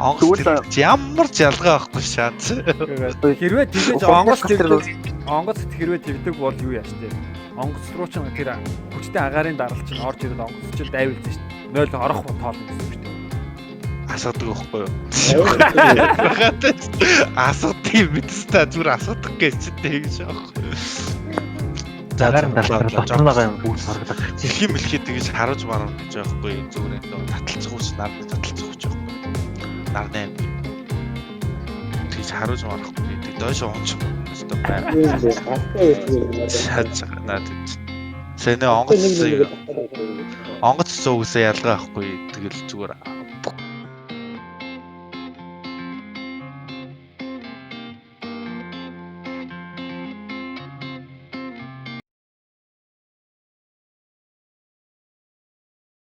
Онгоц ямар ч ялгаа байхгүй шаац. Хэрвээ тэгэж онгоц тэгдэг, онгоц хэрвээ тэгдэг бол юу яаш тэ. Онгоц руу ч тэр хүчтэй агаарын дарал чинь орж ирээд онгоц чинь дайвалсан шүү дээ. 0 орох тоолно гэсэн үг шүү дээ. Асгадаг байхгүй юу? Асгадаг юм биз та зүгээр асгадаг гэж чи тэгж аахгүй. За агаарын дарал дотор байгаа юм бүгд соргодог. Дэлхийн мэлхий тэгж харуулж марна гэж байхгүй зүгээр энэ таталцах хүч нарны таталцах хүч байхгүй. Нарны аймаг. Тэгж харуулж марахгүй. Тэг дойш унчих өстө байна. Шааж байгаа наад. Сэнэ онгоц онгоц зуугсаа ялгаа байхгүй. Тэгэл зүгээр